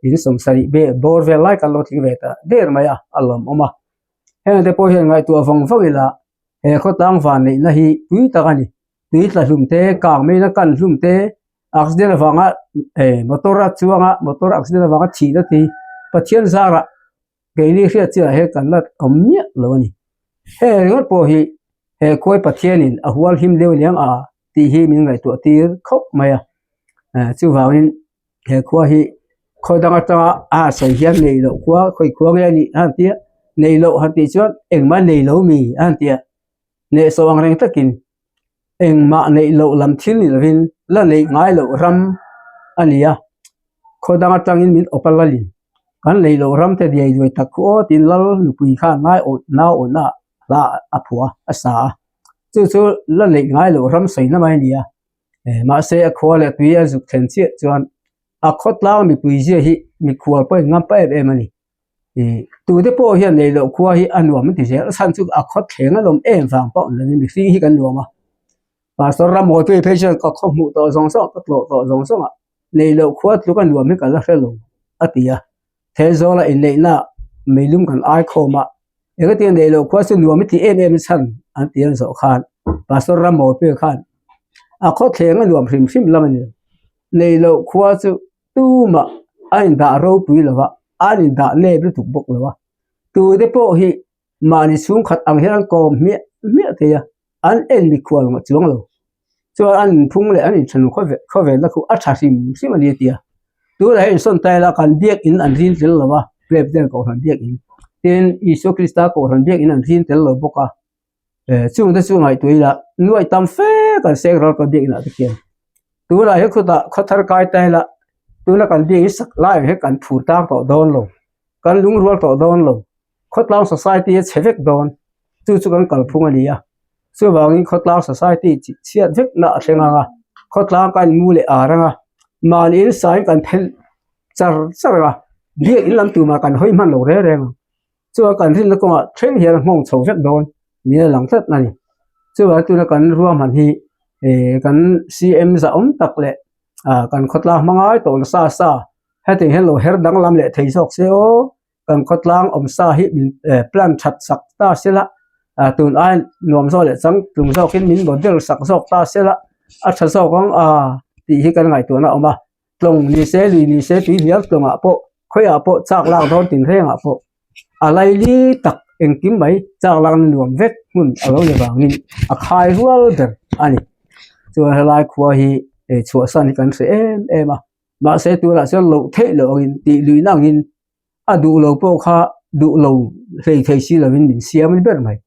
in 70 be bawr vel lai kan lo tling ve ta der mai a a lawmawm a heng te pawh hian ngaihtuah vawng vawng ila he khawtlang van neihna hi tui tak a ni tui tla hlum te kang maina kan hlum te accident avanga eh motor a chuanga motor accident avanga thihna te hi Pathian zarah keini hriat chiah hi kan la awm miah lo a ni heng ringawt pawh hi he khuai Pathianin a hual him deuh liang a tih hi min ngaihtuah tir khawp mai a eh chuvangin he khua hi khaw dang atanga a sawi hian neih loh khua khawi khua nge a nih a han tia neih loh han tih chuan engmah nei lo mi a han tia hnehsawh ang reng takin engmah neih loh lam thil ni lovin la neih ngai loh ram a ni a khaw dang atangin min awp a lalin kan neih loh ram te diai duai tak khu aw tiin lal nupui khan ngai awih nau awihna hla a phuah a sa a. Chu chu la neih ngai loh ram sawina mai a ni a, mahse a khua leh tui a zuk thlen chiah chuan a khawtlang mipui zia hi mikhual pawhin ngam pa em em a ni. Ih tute pawh hian neih loh khua hi a nuam an ti zel a chhan chu a khaw thleng a lawm em vang pawh ni lovin mihring hi kan nuam a, Pastor Ramawtui phei chuan ka khaw hmuh tawh zawng zawng ka tlawh tawh zawng zawng ah neih loh khua tluk a nuam hi ka la hre lo a ti a, Thenzawl a inneihna meilum kan ai khawm a. Engati nei loh khua chu nuam i ti em em chhan an ti an zawh khan Pastor Ramawpia khan a khawthleng a nuam hrim hrim lam a ni lo. Nei loh khua chu tumah a indah ropui lo va, an indah nep lutuk bawk lo a. Tute pawh hi mahni chhungkhat ang hian an kawm hmiah hmiah thei a, an en mikhual ngawt chuang lo. Chuan an inphung leh an inthen khawvelna khu a tha hrim hrim a ni a ti a. Tunah hian insawn ta ila kan biakin an rin tel lo a, Presbyterian Kohhran biakin tin Isua Krista Kohhran biakin an rin tel lo bawk a. Eh chungte chu ngaihtuah ila nuaih tam fe kan seng ral kan biakinah te khian. Tunah hian khutah khawthar kai ta ila tuna kan biakin sak lai ang hian kan phur tang tawh dawn lo, kan lungrual tawh dawn lo. Khawtlang society a chhe vek dawn chu chu kan kalphung a ni a chuvangin khawtlang society chi chhiat vek na a thleng ang a khawtlang kan mu leh ar ang a mahni in sain kan phelh char char ang a biak in lam tumah kan hawi hman lo reng reng ang chuan kan rinna kawngah thleng hian a nghawng chho vek dawn niin a lang tlat a ni chuvang tuna kan ruahman hi eh kan C_M zahawm tak leh ah kan khawtlang hmangai tawh nasa sa hetiang hian lo her danglam leh thei zawk se aw. Kan khawtlang awmsa hi min plan that sak ta sela tun ai nuam zawk leh chang tlung zawkin min model sak zawk ta sela a tha zawk ang a tih hi kan ngaihtuahna a awm a tlawng ni se lui ni se tui hnial tlawngah pawh khawiah pawh chak lak dawn tin rengah pawh a laili tak engkim mai chak lakna nuam vek hmun a lo ni vangin a khai rual ber. a ni. Chuan helai khua hi chhuahsan hi kan hre em em a, mahse tunah chuan loh theih loh angin tih luihna angin a duh lo pawh kha duh lo hlei thei si lovin min siam a ni ber mai.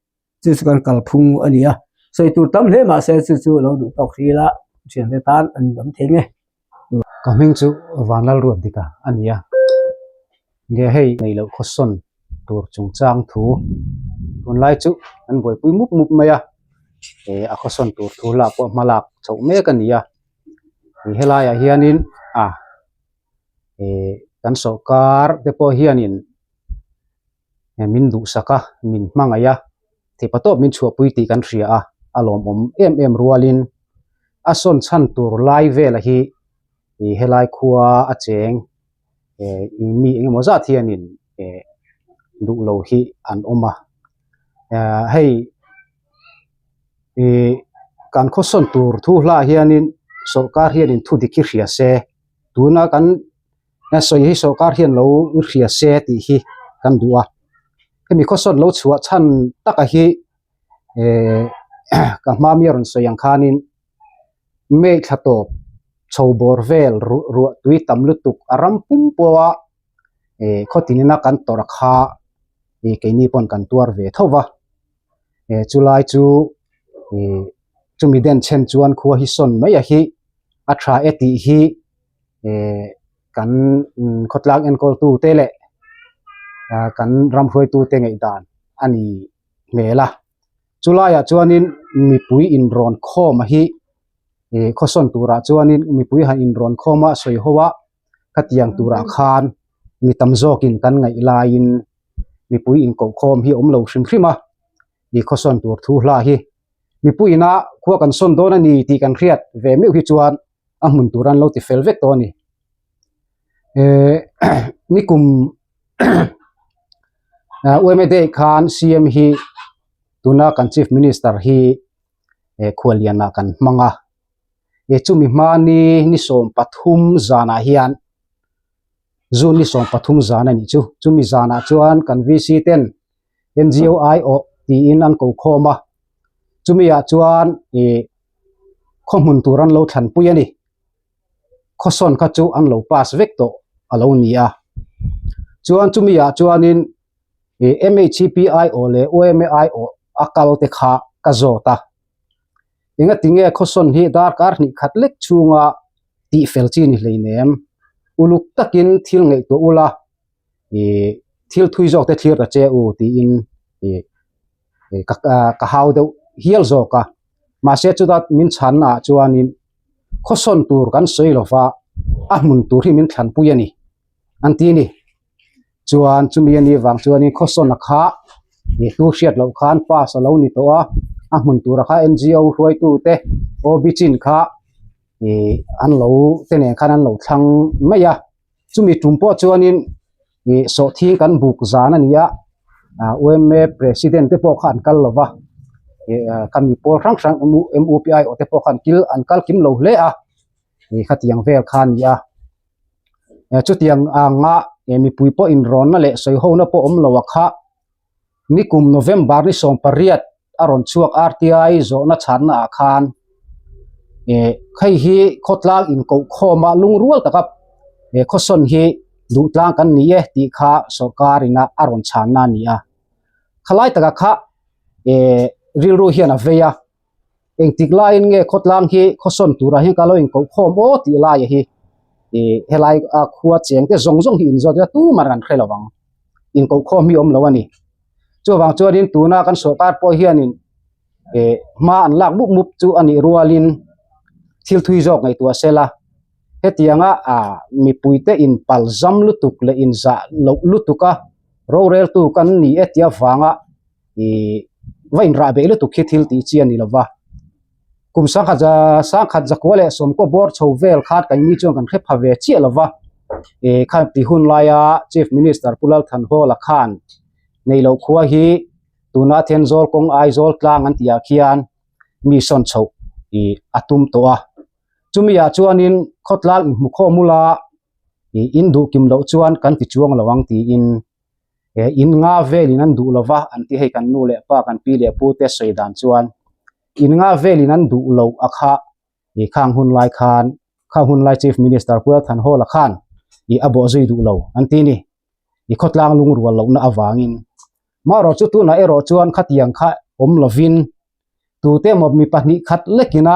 Chu chu kan kalphung a ni a, sawi tur tam hle mahse chu chu lo duh tawk hrih ila thiante tan an awm thei nge. Ka hming chu Vanlalruatdika a ni a, nge hei nei loh khawsawn tur chungchang thu tunlai chu an buaipui mup mup mai a, eh a khawsawn tur thu lah pawh hma lak chhoh mek a ni a, helaiah hianin a eh kan sawrkar te pawh hianin min duhsak a, min hmangaih a, theihpatawp min chhuahpui tih kan hria a, a lawmawm em em rualin a sawn chhan tur lai vela hi ih helai khua a cheng eh mi engemaw zat hianin eh duh lo hi an awm a, ah hei ih kan khawsawn tur thu hlah hianin sawrkar hianin thu dik hi hria se tuna kan sawi hi sawrkar hian lo hria se tih hi kan duh a hemi khawsawn lo chhuah chhan taka hi eh ka hma mi a rawn sawi ang khanin May thla tawp chho bawr vel ruah ruah tui tam lutuk a ram pum pawha eh khaw tinina kan tawrh kha ih keini pawn kan tuar ve tho va eh chulai chu ih chumi den chhen chuan khua hi sawn mai a hi a tha e tih hi eh kan khawtlang enkawl tu te leh ah kan ram hruaitu te ngaihdan a ni hmel a chulaiah chuanin mipui inrawn khawm a hi ih khawsawn turah chuanin mipui han inrawn khawm a sawi ho a khatiang turah khan mi tam zawkin kan ngaih laiin mipui inkoh khawm hi a awm lo hrim hrim a ih khawsawn tur thu hla hi mipui ina khua kan sawn dawn a ni tih kan hriat ve meuh hi chuan a hmun tur an lo ti fel vek tawh a ni eh nikum UMA day khan CM hi tuna kan chief minister hi eh khuallianah kan hmang a eh chumi hmani ni 13 zanah hian June ni 13 zan a nih chu chumi zanah chuan kan VC ten NGO aiawh tiin an ko khawm a chumi ah chuan ih khaw hmun tur an lo thlanpui a ni khawsawn kha chu an lo pass vek tawh a lo ni a chuan chumi ah chuanin ih M_H_P aiawh leh U_M_A aiawh a kal te kha ka zawt a engatinge khawsawn hi darkar hnih khat lek chhunga tih fel chi ni hleinem uluk takin thil ngaihtuah ula ih thil thui zawk te thlir ta che u tiin ih ka ka hau deuh hial zawk a mahse chuta min chhanna ah chuanin khawsawn tur kan sawi lo va a hmun tur hi min thlanpui a ni an ti a ni chuan chumi a nih vang chuanin khawsawn a kha ih tu hriat loh khan pass a lo ni tawh a a hmun tura kha N_G_O hruaitu te O_B chin kha ih an lo te nen khan an lo thlang mai a. Chumi tum pawh chuanin ih sawhthing kan buk zan a ni a, ah UMA president te pawh kha an kal lo va, ih ka mi pawl hrang hrang M_U_P_I aw te pawh kha an kil an kal kim lo hle a, ih khatiang vel kha a ni a. Chutiang anga mipui pawh inrawnna leh sawihona pawh awm lo a kha Nikum November ni 18 a rawn chhuak RTI zawhna chhanna ah khan eh hei hi khawtlang inkoh khawm a lungrual taka eh khawsawn hi duhtlang kan ni e tih kha sawrkar ina a rawn chhanna a ni a. Khalai taka kha eh rilru hian a vei a. Engtik laiin nge khawtlang hi khawsawn turah hian ka lo inkoh khawm aw tih laia hi ih helai a khua cheng te zawng zawng hi inzawt ila tumah an hre lo ang inkoh khawm hi awm lo a ni. Chuvang chuanin tuna kan sawrkar pawh hianin ih hma an lak mup mup chu a nih rualin thil thui zawk ngaihtuah sela hetianga ah mipuite inpal zam lutuk leh inzah loh lutuk a roreltu kan ni e tih avanga ih va inrah beh lutuk hi thil tih chi a ni lo va kum sangkhat za sangkhat zakua leh sawmkaw bawr chho vel khan kan ni chuan kan hre pha ve chiah lo va ih kha ti hun laia chief minister Pu Lalthanhawla khan nei loh khua hi tuna Thenzawl kawng Aizawl tlang an tih ah khian mi sawn chhoh ih a tum tawh a chumi ah chuanin khawtlang inhmukhawm ula ih in duh kim loh chuan kan ti chuang lo ang tiin. eh in nga velin an duh lova an ti hei kan nu leh pa kan pi leh pu te sawi dan chuan. In nga velin an duh loh a kha i khang hun lai khan khang hun lai Chief Minister Pu Thanhawla khan i a bawh zui duh lo an ti ni. I khawtlang lungrual lohna avangin marawh chu tunah erawh chuan khatiang kha awm lovin tute emaw mi pahnih khat lekina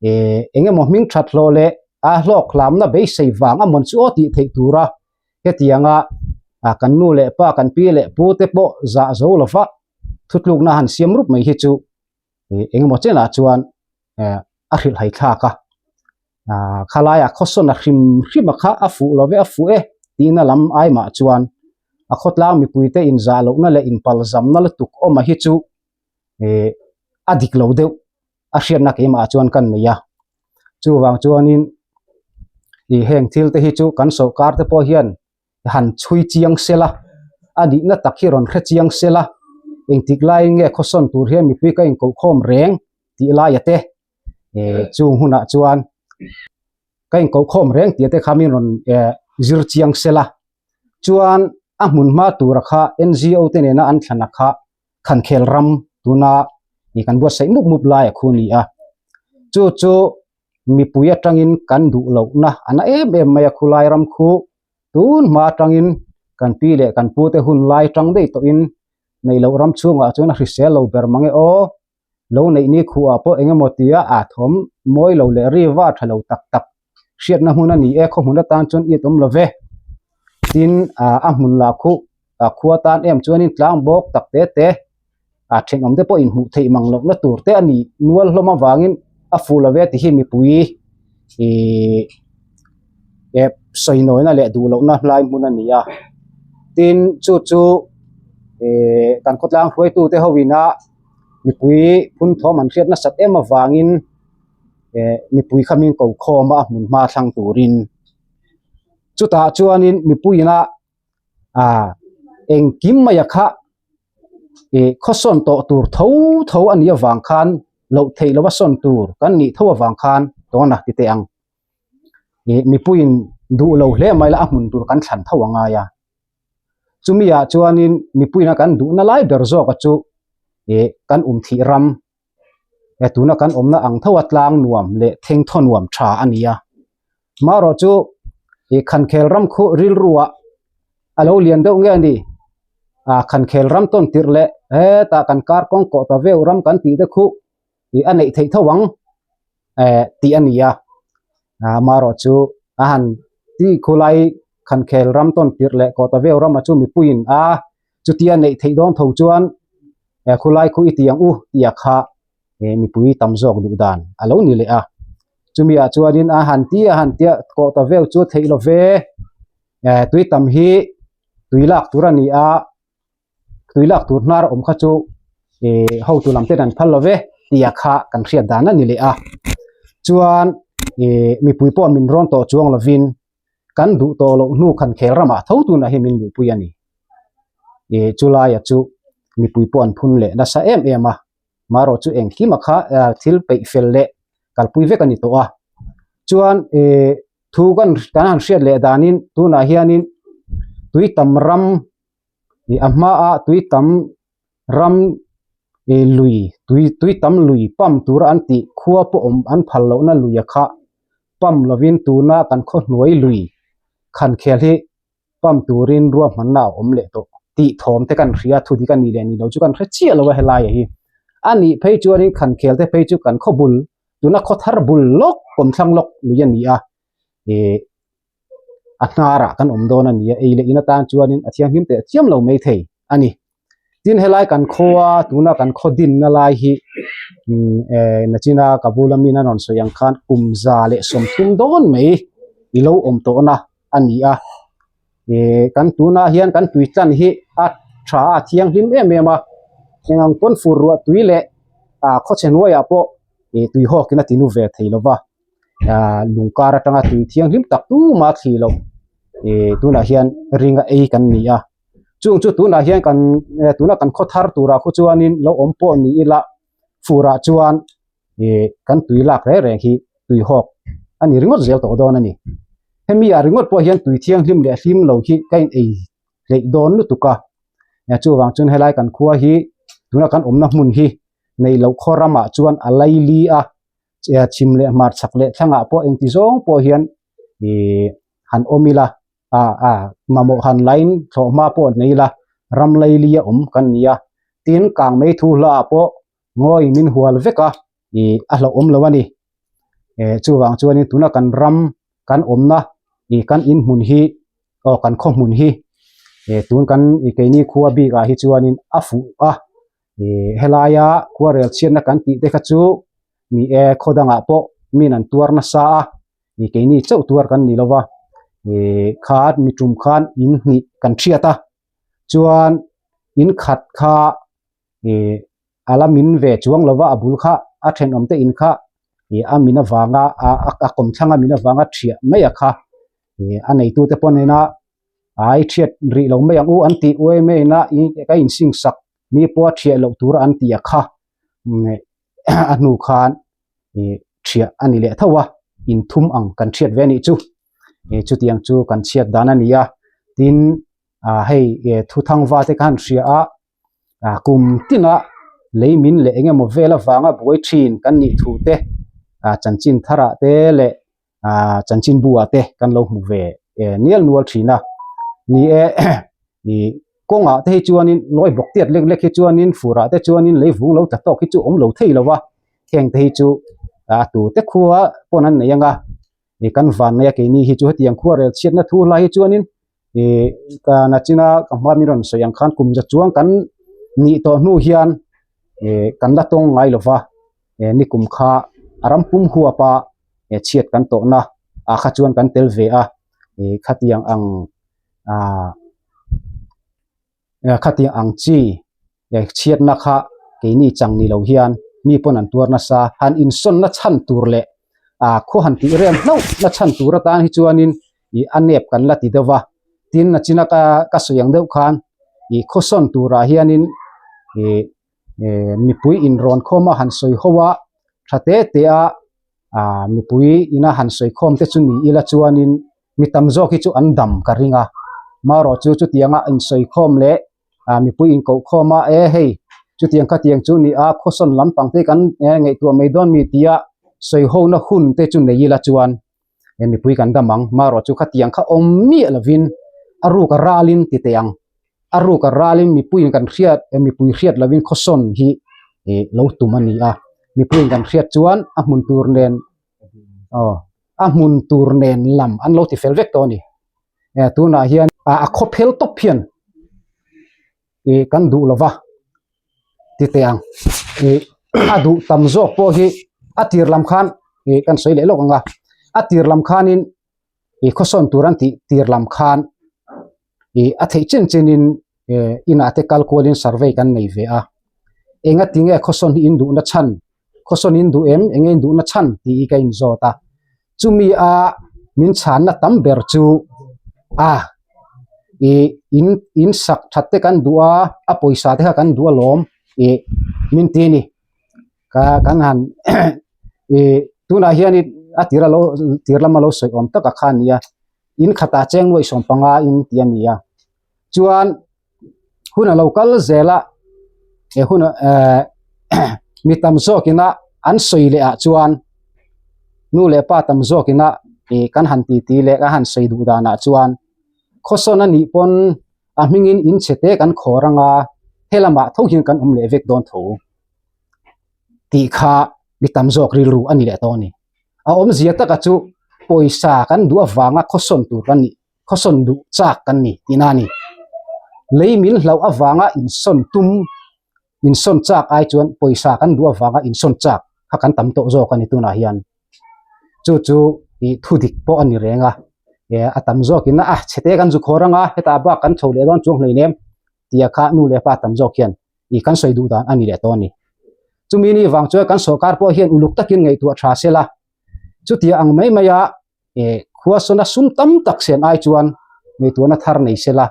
eh eng emaw hming that hlawh leh a hlawk hlamna beisei vang a mawn chu aw tih theih tura hetianga ah kan nu leh pa kan pi leh pu te pawh zah zo lova thutlukna han siam rup mai hi chu eh eng emaw chenah chuan eh a hrilh hai thlak a ah khalaiah khawsawn a hrim hrim a kha a fuh lo ve a fuh e tihna lam ai mah chuan a khawtlang mipuite inzah lohna leh inpalzamna lutuk awm a hi chu eh a dik lo deuh a hriatna keimah chuan kan nei a chuvang chuanin ih heng thil te hi chu kan sawrkar te pawh hian han chhui chiang sela a nihna tak hi rawn hre chiang sela engtik laiin nge khawsawn tur hian mipui ka inkohkhawm reng tih laia te eh chung hunah chuan ka inkohkhawm reng tih te kha min rawn eh zir chiang sela chuan a hmun hma tura kha N_G_O te nena an thlan a kha Khankhel ram tuna ih kan buatsaih mup mup lai a khu ni a chu chu mipui atangin kan duh lohna a na em em mai a khulai ram khu tun hma atangin kan pi leh kan pu te hun lai tang daih tawhin neih loh ram chhungah chuan a hrisel lo ber mang e aw lo neih ni khuah pawh eng emaw tia a thawm mawi lo leh ri va tha lo tak tak hriatna hmun a ni e khawhmun atan chuan it awm lo ve tin ah a hmun lah khuh ah khua tan em chuanin tlang bawk tak te te ah thenawm te pawh inhmuh theih mang lohna tur te a nih nual hlawm avangin a fuh lo ve ti hi mipui ihh eh sawi nawina leh duh lohna hlai hmun a ni a tin chu chu ihh kan khawtlang hruaitu te ho ina mipui phun thawm an hriat nasat em avangin eh mipui kha min ko khawm a a hmun hma thlang turin chutah chuanin mipuiin a ah engkim mai a kha ih khawsawn tawh tur tho tho a nih avang khan loh theih lova sawn tur kan nih tho avang khan tawna ti teh ang ih mipuiin duh lo hle mai la a hmun tur kan thlan tho a ngai a chumi ah chuanin mipuiin a kan duhna lai ber zawk a chu ih kan um thih ram e tuna kan awmna ang tho a tlang nuam leh thengthaw nuam tha a ni a marawh chu ih khankhel ram khu rilruah a lo lian deuh nge a ni ah khankhel ram tawn tirh leh hetah kan kar kawng kawh ta veu ram kan tih te khu ih a neih theih tho ang eh tih a ni a ah marawh chu a han ti khulai khankhel ram tawn tirh leh kawh ta veu ramah chu mipuiin a chutia neih theih dawn tho chuan eh khulai khu i ti ang u tih a kha eh mipui tam zawk duh dan a lo ni leh a chumi ah chuanin a han ti a han tia kawh ta vel chu theih lo ve eh tui tam hi tui lak tur a ni a tui lak tur hnar awm kha chu eh hotu lam ten an phal lo ve tih a kha kan hriat dan a ni leh a chuan eh mipui pawh min rawn tawh chuang lovin kan duh tawh loh hnu khan khel ramah tho tunah hi min luhpui a ni. Ih chulaia chu mipui pawh an phun leh nasa em em a, marawh chu engkim a kha thil peih fel leh kalpui vek a ni tawh a. Chuan ih thu kan kan han hriat leh danin tunah hianin tui tam ram ih a hmaah tui tam ram ih lui tui tui tam lui pump tura an tih khua pawh awm an phal lohna lui a kha pump lovin tuna kan khaw hnuai lui khan khel hi pump turin ruahmanna a awm leh tawh tih thawm te kan hria thu dik a nih leh nih loh chu kan hre chiah lo a helai ah hi a nih phei chuanin khan khel te phei chu kan khaw bul tuna khaw thar bul lawk kawmthlang lawk lui a ni a ih a hnarah kan awm dawn a ni a ei leh in atan chuanin a thianghlim teh chiam lo mai thei a ni tin helai kan khaw a tuna kan khaw dinna lai hi umm eh nachina ka bula min a rawn sawi ang khan kum za leh 30 dawn mai i lo awm tawhna a ni a ih kan tunah hian kan tui tlan hi a tha a thianghlim em em a eng ang pawn fur ruah tui leh ah khawchhe hnuaiah pawh ih tui hawkin a ti nu ve thei lo va. ah lung kar atanga tui thianghlim tak tumah thli loh ih tunah hian ringa ei kan ni a chung chu tunah hian kan eh tuna kan khaw thar turah khu chuanin lo awm pawh ni ila furah chuan ih kan tui lak reng reng hi tui hawk a ni ringawt zel tawh dawn a ni hemi ah ringawt pawh hian tui thianghlim leh hlim lo hi ka in ei hleih dawn lutuk a chuvang chuan helai kan khua hi tuna kan awmna hmun hi. Neih loh khaw ramah chuan a laili a, chhim leh hmar chhak leh thlangah pawh engti zawng pawh hian ih han awm ila ah ah mamawh han lain thlawh hma pawh nei ila ram laili a awm kan ni a. Tin, kang mei thu hlaah pawh ngawi min hual vek a ih a hlauhawm lo a ni. Eh chuvang chuanin tuna kan ram kan awmna ih kan inhmun hi aw kan khaw hmun hi eh tun kan ih keini khua bikah hi chuanin a fuh a ih helaia khuarel chhiatna kan tih te kha chu ni e khaw dangah pawh min an tuar nasa a ih keini chauh tuar kan ni lova ih kha mi tum khan in hnih kan hriat a chuan in khat kha ih a la min ve chuang lova a bul kha a thenawm te in kha ih a min avanga a a kawmthlang a min avanga thiah mai a kha ih a neitu te pawh nena ai thiat rih lo mai ang u an tih uai mai ina ih ka insing sak mi pawha thiah loh tur an tih a kha a hnu khan ih thiah a ni leh tho a inthum ang kan thiat ve a nih chu ih chutiang chu kan chhiat dan a ni a tin ah hei thuthangva te kha an hria a. ah kum tina lei min leh eng emaw vel avanga buai thin kan nih thu te ah chanchin tharah te leh ah chanchin buah te kan lo hmu ve eh nial nual thin a ni e ih kawngah te hi chuanin lawi bawk tiat lek lek hi chuanin furah te chuanin lei vung lo tla tawk hi chu awm lo thei lo a heng te hi chu a tu te khua pawn an nei ang a ih kan van nei a keini hi chu hetiang khua rel chhiatna thu lai hi chuanin ih ka nachina ka hma min rawn sawi ang khan kum za chuang kan nih tawh hnu hian ih kan la tawng ngai lova eh nikum kha a ram pum huap a eh chhiat kan tawhna ah kha chuan kan tel ve a ih khatiang ang ah khatiang ang chi eh chhiatna kha keini chang ni lo hian mi pawn an tuar nasa han insawnna chhan tur leh ah khaw han tih rem hlauh na chhan tur atan hi chuanin ih a nep kan la ti deuh va tin a china ka ka sawi ang deuh khan ih khawsawn turah hianin ih eh mipui inrawn khawm a han sawi ho a tha te te a ah mipui ina han sawi khawm te chu ni ila chuanin mi tam zawk hi chu an dam ka ring a marawh chu chutianga insawi khawm leh ah mipui inkoh khawm a e hei chutiang khatiang chu ni a khawsawn lampang te kan ngaihtuah mai dawn mi tia sawi ho na hun te chu nei ila chuan he mipui kan dam ang marawh chu khatiang kha awm miah lovin a ruk a ralin ti teh ang a ruk a ralin mipuiin kan hriat mipui hriat lovin khawsawn hi ih lo tum a ni a mipuiin kan hriat chuan a hmun tur nen aw a hmun tur nen lam an lo ti fel vek tawh a ni eh tunah hian a khaw phel tawp hian ih kan duh lova ti teh ang ih a duh tam zawk pawh hi a tir lam khan ih kan sawi leh lawk ang a a tir lam khanin ih khawsawn tur an tih tir lam khan ih a theih chin chinin eh inah te kal kualin survey kan nei ve a enga tinge khawsawn hi in duhna chhan khawsawn in duh em enge in duhna chhan tih hi ka inzawt a chumi a min chhanna tam ber chu a ih in in sak that te kan duh a a pawisa te kha kan duh alawm ih min ti a ni ka kan han ih tunah hianin a tir alo tir lama lo sawi awm taka kha a ni a in khatah cheng nuaih sawmpanga in tih a ni a chuan hun a lo kal zel a he hun eh mi tam zawk ina an sawi leh ah chuan nu leh pa tam zawk ina ih kan han ti ti leh kan han sawi duh danah chuan khawsawn a nih pawn a hmingin in chhe te kan khawr anga helamah tho hian kan awm leh vek dawn tho tih kha mi tam zawk rilru a ni leh tawh a ni a awmzia taka chu pawisa kan duh avanga khawsawn tur kan nih. khawsawn duh chak kan ni tihna a ni. Lei min hlauh avanga insawn tum, insawn chak ai chuan pawisa kan duh avanga insawn chak kha kan tam tawh zawk a ni tunah hian. Chu chu ih thu dik pawh a ni reng a, eh a tam zawkin a chhete kan zu khawr anga hetah bak kan chho leh dawn chuang hleinem tia kha nu leh pa tam zawk hian ih kan sawi duh dan a ni leh tawh a ni. Chumi ni vang chuan kan sawrkar pawh hian uluk takin ngaihtuah tha sela chutia ang mai maia eh khua sawna sum tam tak sen ai chuan ngaihtuahna thar nei sela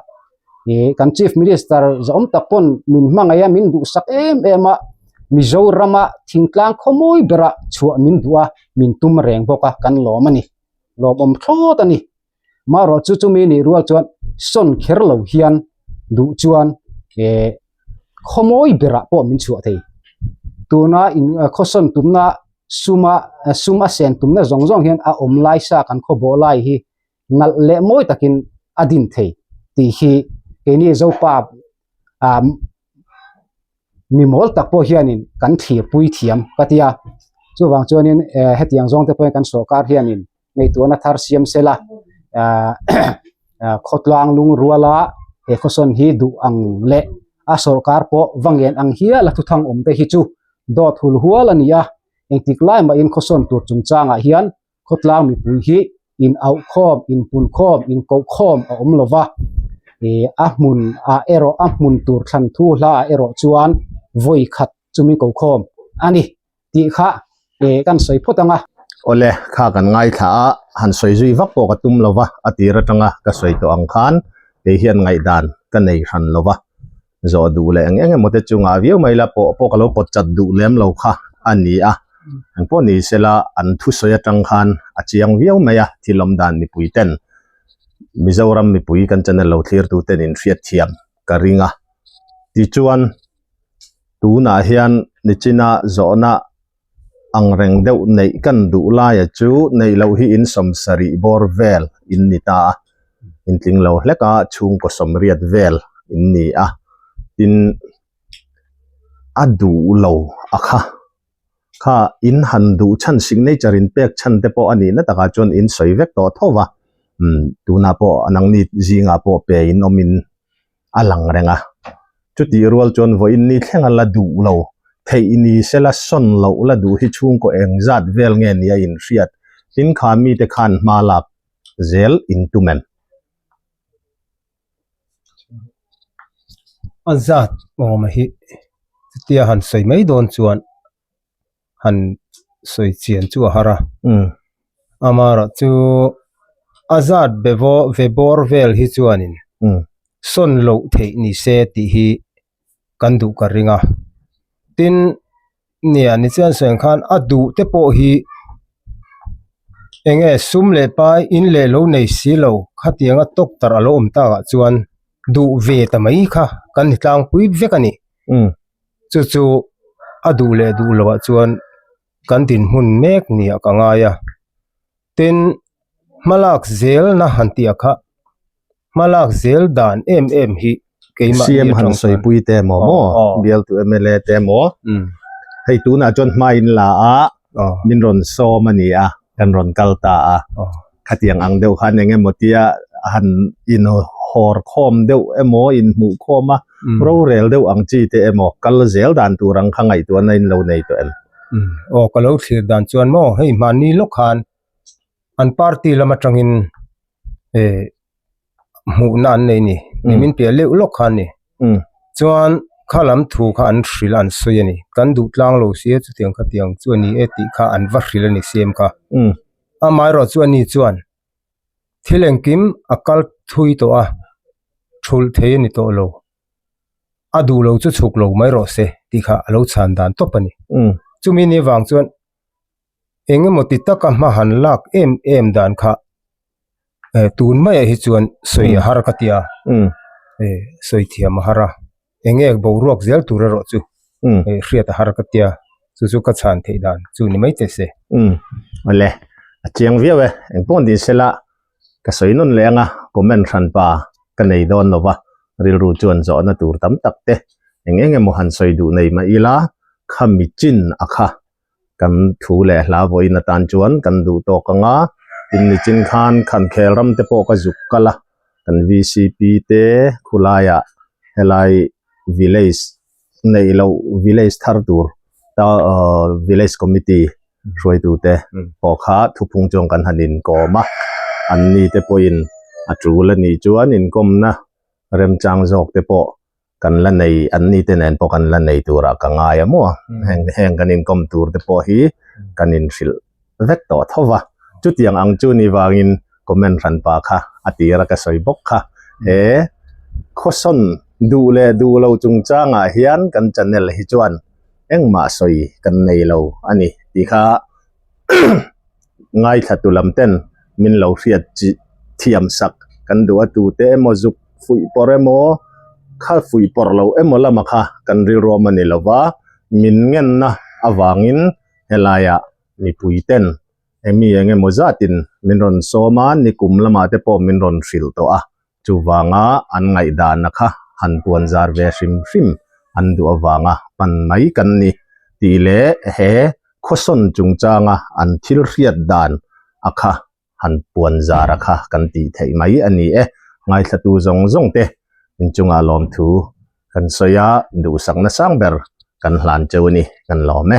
eh kan chief minister zawm tak pawn min hmangaih a min duhsak em em a Mizorama thingtlang khawmawi berah chhuah min duh a min tum reng bawk a kan lawm a ni lawmawm thlawt a ni marawh chu chumi nih rual chuan sawn kher lo hian duh chuan eh khawmawi berah pawh min chhuah thei. Tuna in khawsawn tumna suma sum a sen tumna zawng zawng hian a awm lai sa kan khaw bawh lai hi nalh leh mawi takin a din thei tih hi keini Zopa ah mi mawl tak pawh hianin kan thlirpui thiam ka ti a. Chuvang chuanin eh hetiang zawng te pawhin kan sawrkar hianin ngaihtuahna thar siam sela ah khawtlang lungruala he khawsawn hi duh ang leh a sawrkar pawh va ngen ang hial a thuthang awm te hi chu dawt hul hual a ni a. Engtik lai mahin khawsawn tur chungchangah hian khawtlang mipui hi in auh khawm, in pun khawm, in koh khawm a awm lo va, ih a hmun ah erawh a hmun tur thlan thu hla ah erawh chuan vawi khat chu min ko khawm a ni tih kha ih kan sawi phawt ang a. Awle, kha kan ngaithla a, han sawi zui vak pawh ka tum lo va, a tir atanga ka sawi tawh ang khan kei hian ngaihdan ka nei hran lo va, zawh duh leh eng eng emaw te chu ngah viau mai la pawh pawh ka lo pawt chat duh lem lo kha a ni a, engpawh ni sela an thusawi atang khan a chiang viau mai a thil awm dan mipui ten Mizoram mipui kan channel lo thlir tu ten in hriat thiam ka ring a tichuan tunah hian nichina zawhna ang reng deuh neih kan duh laia chu neih loh hi in sawmsarih bawr vel in ni ta a, in tling lo hlek a chhungkaw sawmriat vel in ni a, tin a duh lo a kha kha in han duh chhan signature in pek chhan te pawh a nih na takah chuan in sawi vek tawh tho va, umm tunah pawh nangni zingah pawh pe in awm in. a lang reng a, chutih rual chuan vawiin ni thleng a la duh lo, theih ni se la sawn loh la duh hi chhungkaw eng zat vel nge ni a inhriat, tin kha mite khan hma lak zel in tum em? A zat awm hi chutia han sawi mai dawn chuan han sawi chian chu a har a amaherawh chu a zat be ve bawr vel hi chuanin sawn loh theih ni se tih hi kan duh ka ring a tin nia ni chuan sawi ang khan a duh te pawh hi eng nge sum leh pai in leh lo nei si lo khatianga tawktarh a lo awm takah chuan duh ve ta mai kha kan ni tlangpui vek a ni. Chu chu a duh leh duh loh ah chuan kan dinhmun mek ni ah ka ngai a tin hmalak zel na han tih ah kha hmalak zel dan em em hi keimah CM han sawipui te emaw maw bialtu mla te emaw hei tunah chuan hma in la a min rawn sawm a ni a kan rawn kal ta a khatiang ang deuh khan eng emaw tia han in hawr khawm deuh emaw in hmuh khawm a rorel deuh ang chi te emaw kal zel dan tur ang kha ngaihtuahna in lo nei tawh em? Aw ka lo thlir dan chuan maw hei hmanni lawk khan an party lam atangin eh hmuhna an nei a ni nimin piah leuh lawk kha a ni chuan kha lam thu kha an hrilh a an sawi a ni kan duh tlang lo sia chutiang khatiang chu a ni e tih kha an va hrilh a ni siam kha amaherawh chu ani chuan thil engkim a kal thui tawh a thulh thei a ni tawh lo a duh lo chu chhuk lo mai rawh se tih kha a lo chhan dan tawp a ni chumi ni vang chuan. Eng emaw ti taka hma han lak em em dan kha eh tun maiah hi chuan sawi a har ka ti a eh sawi thiam a har a eng nge boruak zel tur erawh chu eh hriat a har ka ti a chu chu ka chhan theih dan chu ni mai teh se. Awle a chiang viau e engpawh ni sela ka sawi nawn leh anga comment hran pa ka nei dawn lo va rilru chuan zawhna tur tam tak te eng eng emaw han sawi duh nei mah ila khami chin a kha. Kan thu leh hla vawiin atan chuan kan duh tawk ang a, tin nichin khan Khankhel ram te pawh ka zuk kal a, kan VCP te khulaiah helai village neih loh village thar tur ta ahh village committee hruaitu te pawh kha thuphung chuan kan han inkawm a, an ni te pawhin a tul a nih chuan inkawmna remchang zawk te pawh kan la nei an ni te nen pawh kan la nei turah ka ngai a maw heng heng kan inkawm tur te pawh hi kan inhrilh vek tawh tho va chutiang ang chu ni vangin comment hran pa kha a tira ka sawi bawk kha he khawsawn duh leh duh lo chungchangah hian kan channel hi chuan engmah sawi kan nei lo a ni tih kha ngaithla tu lam ten min lo hriat chi thiam sak kan duh a tute emaw zuk fuih pawrh emaw kha fuih pawrh lo emaw lama kha kan rilruam a ni lo va. min ngenna avangin helaiah mipui ten emi eng emaw zatin min rawn sawm a, nikum lamah te pawh min rawn hrilh tawh a, chuvanga an ngaihdana kha han puan zar ve hrim hrim an duh avanga pan mai kan ni tih leh he khawsawn chungchanga an thil hriat dan a kha han puan zar a kha kan tih theih mai a ni e. Ngaithlatu zawng zawng te inchungah lawmthu kan sawi a, duhsakna sang ber kan hlan cheu a ni, kan lawm e.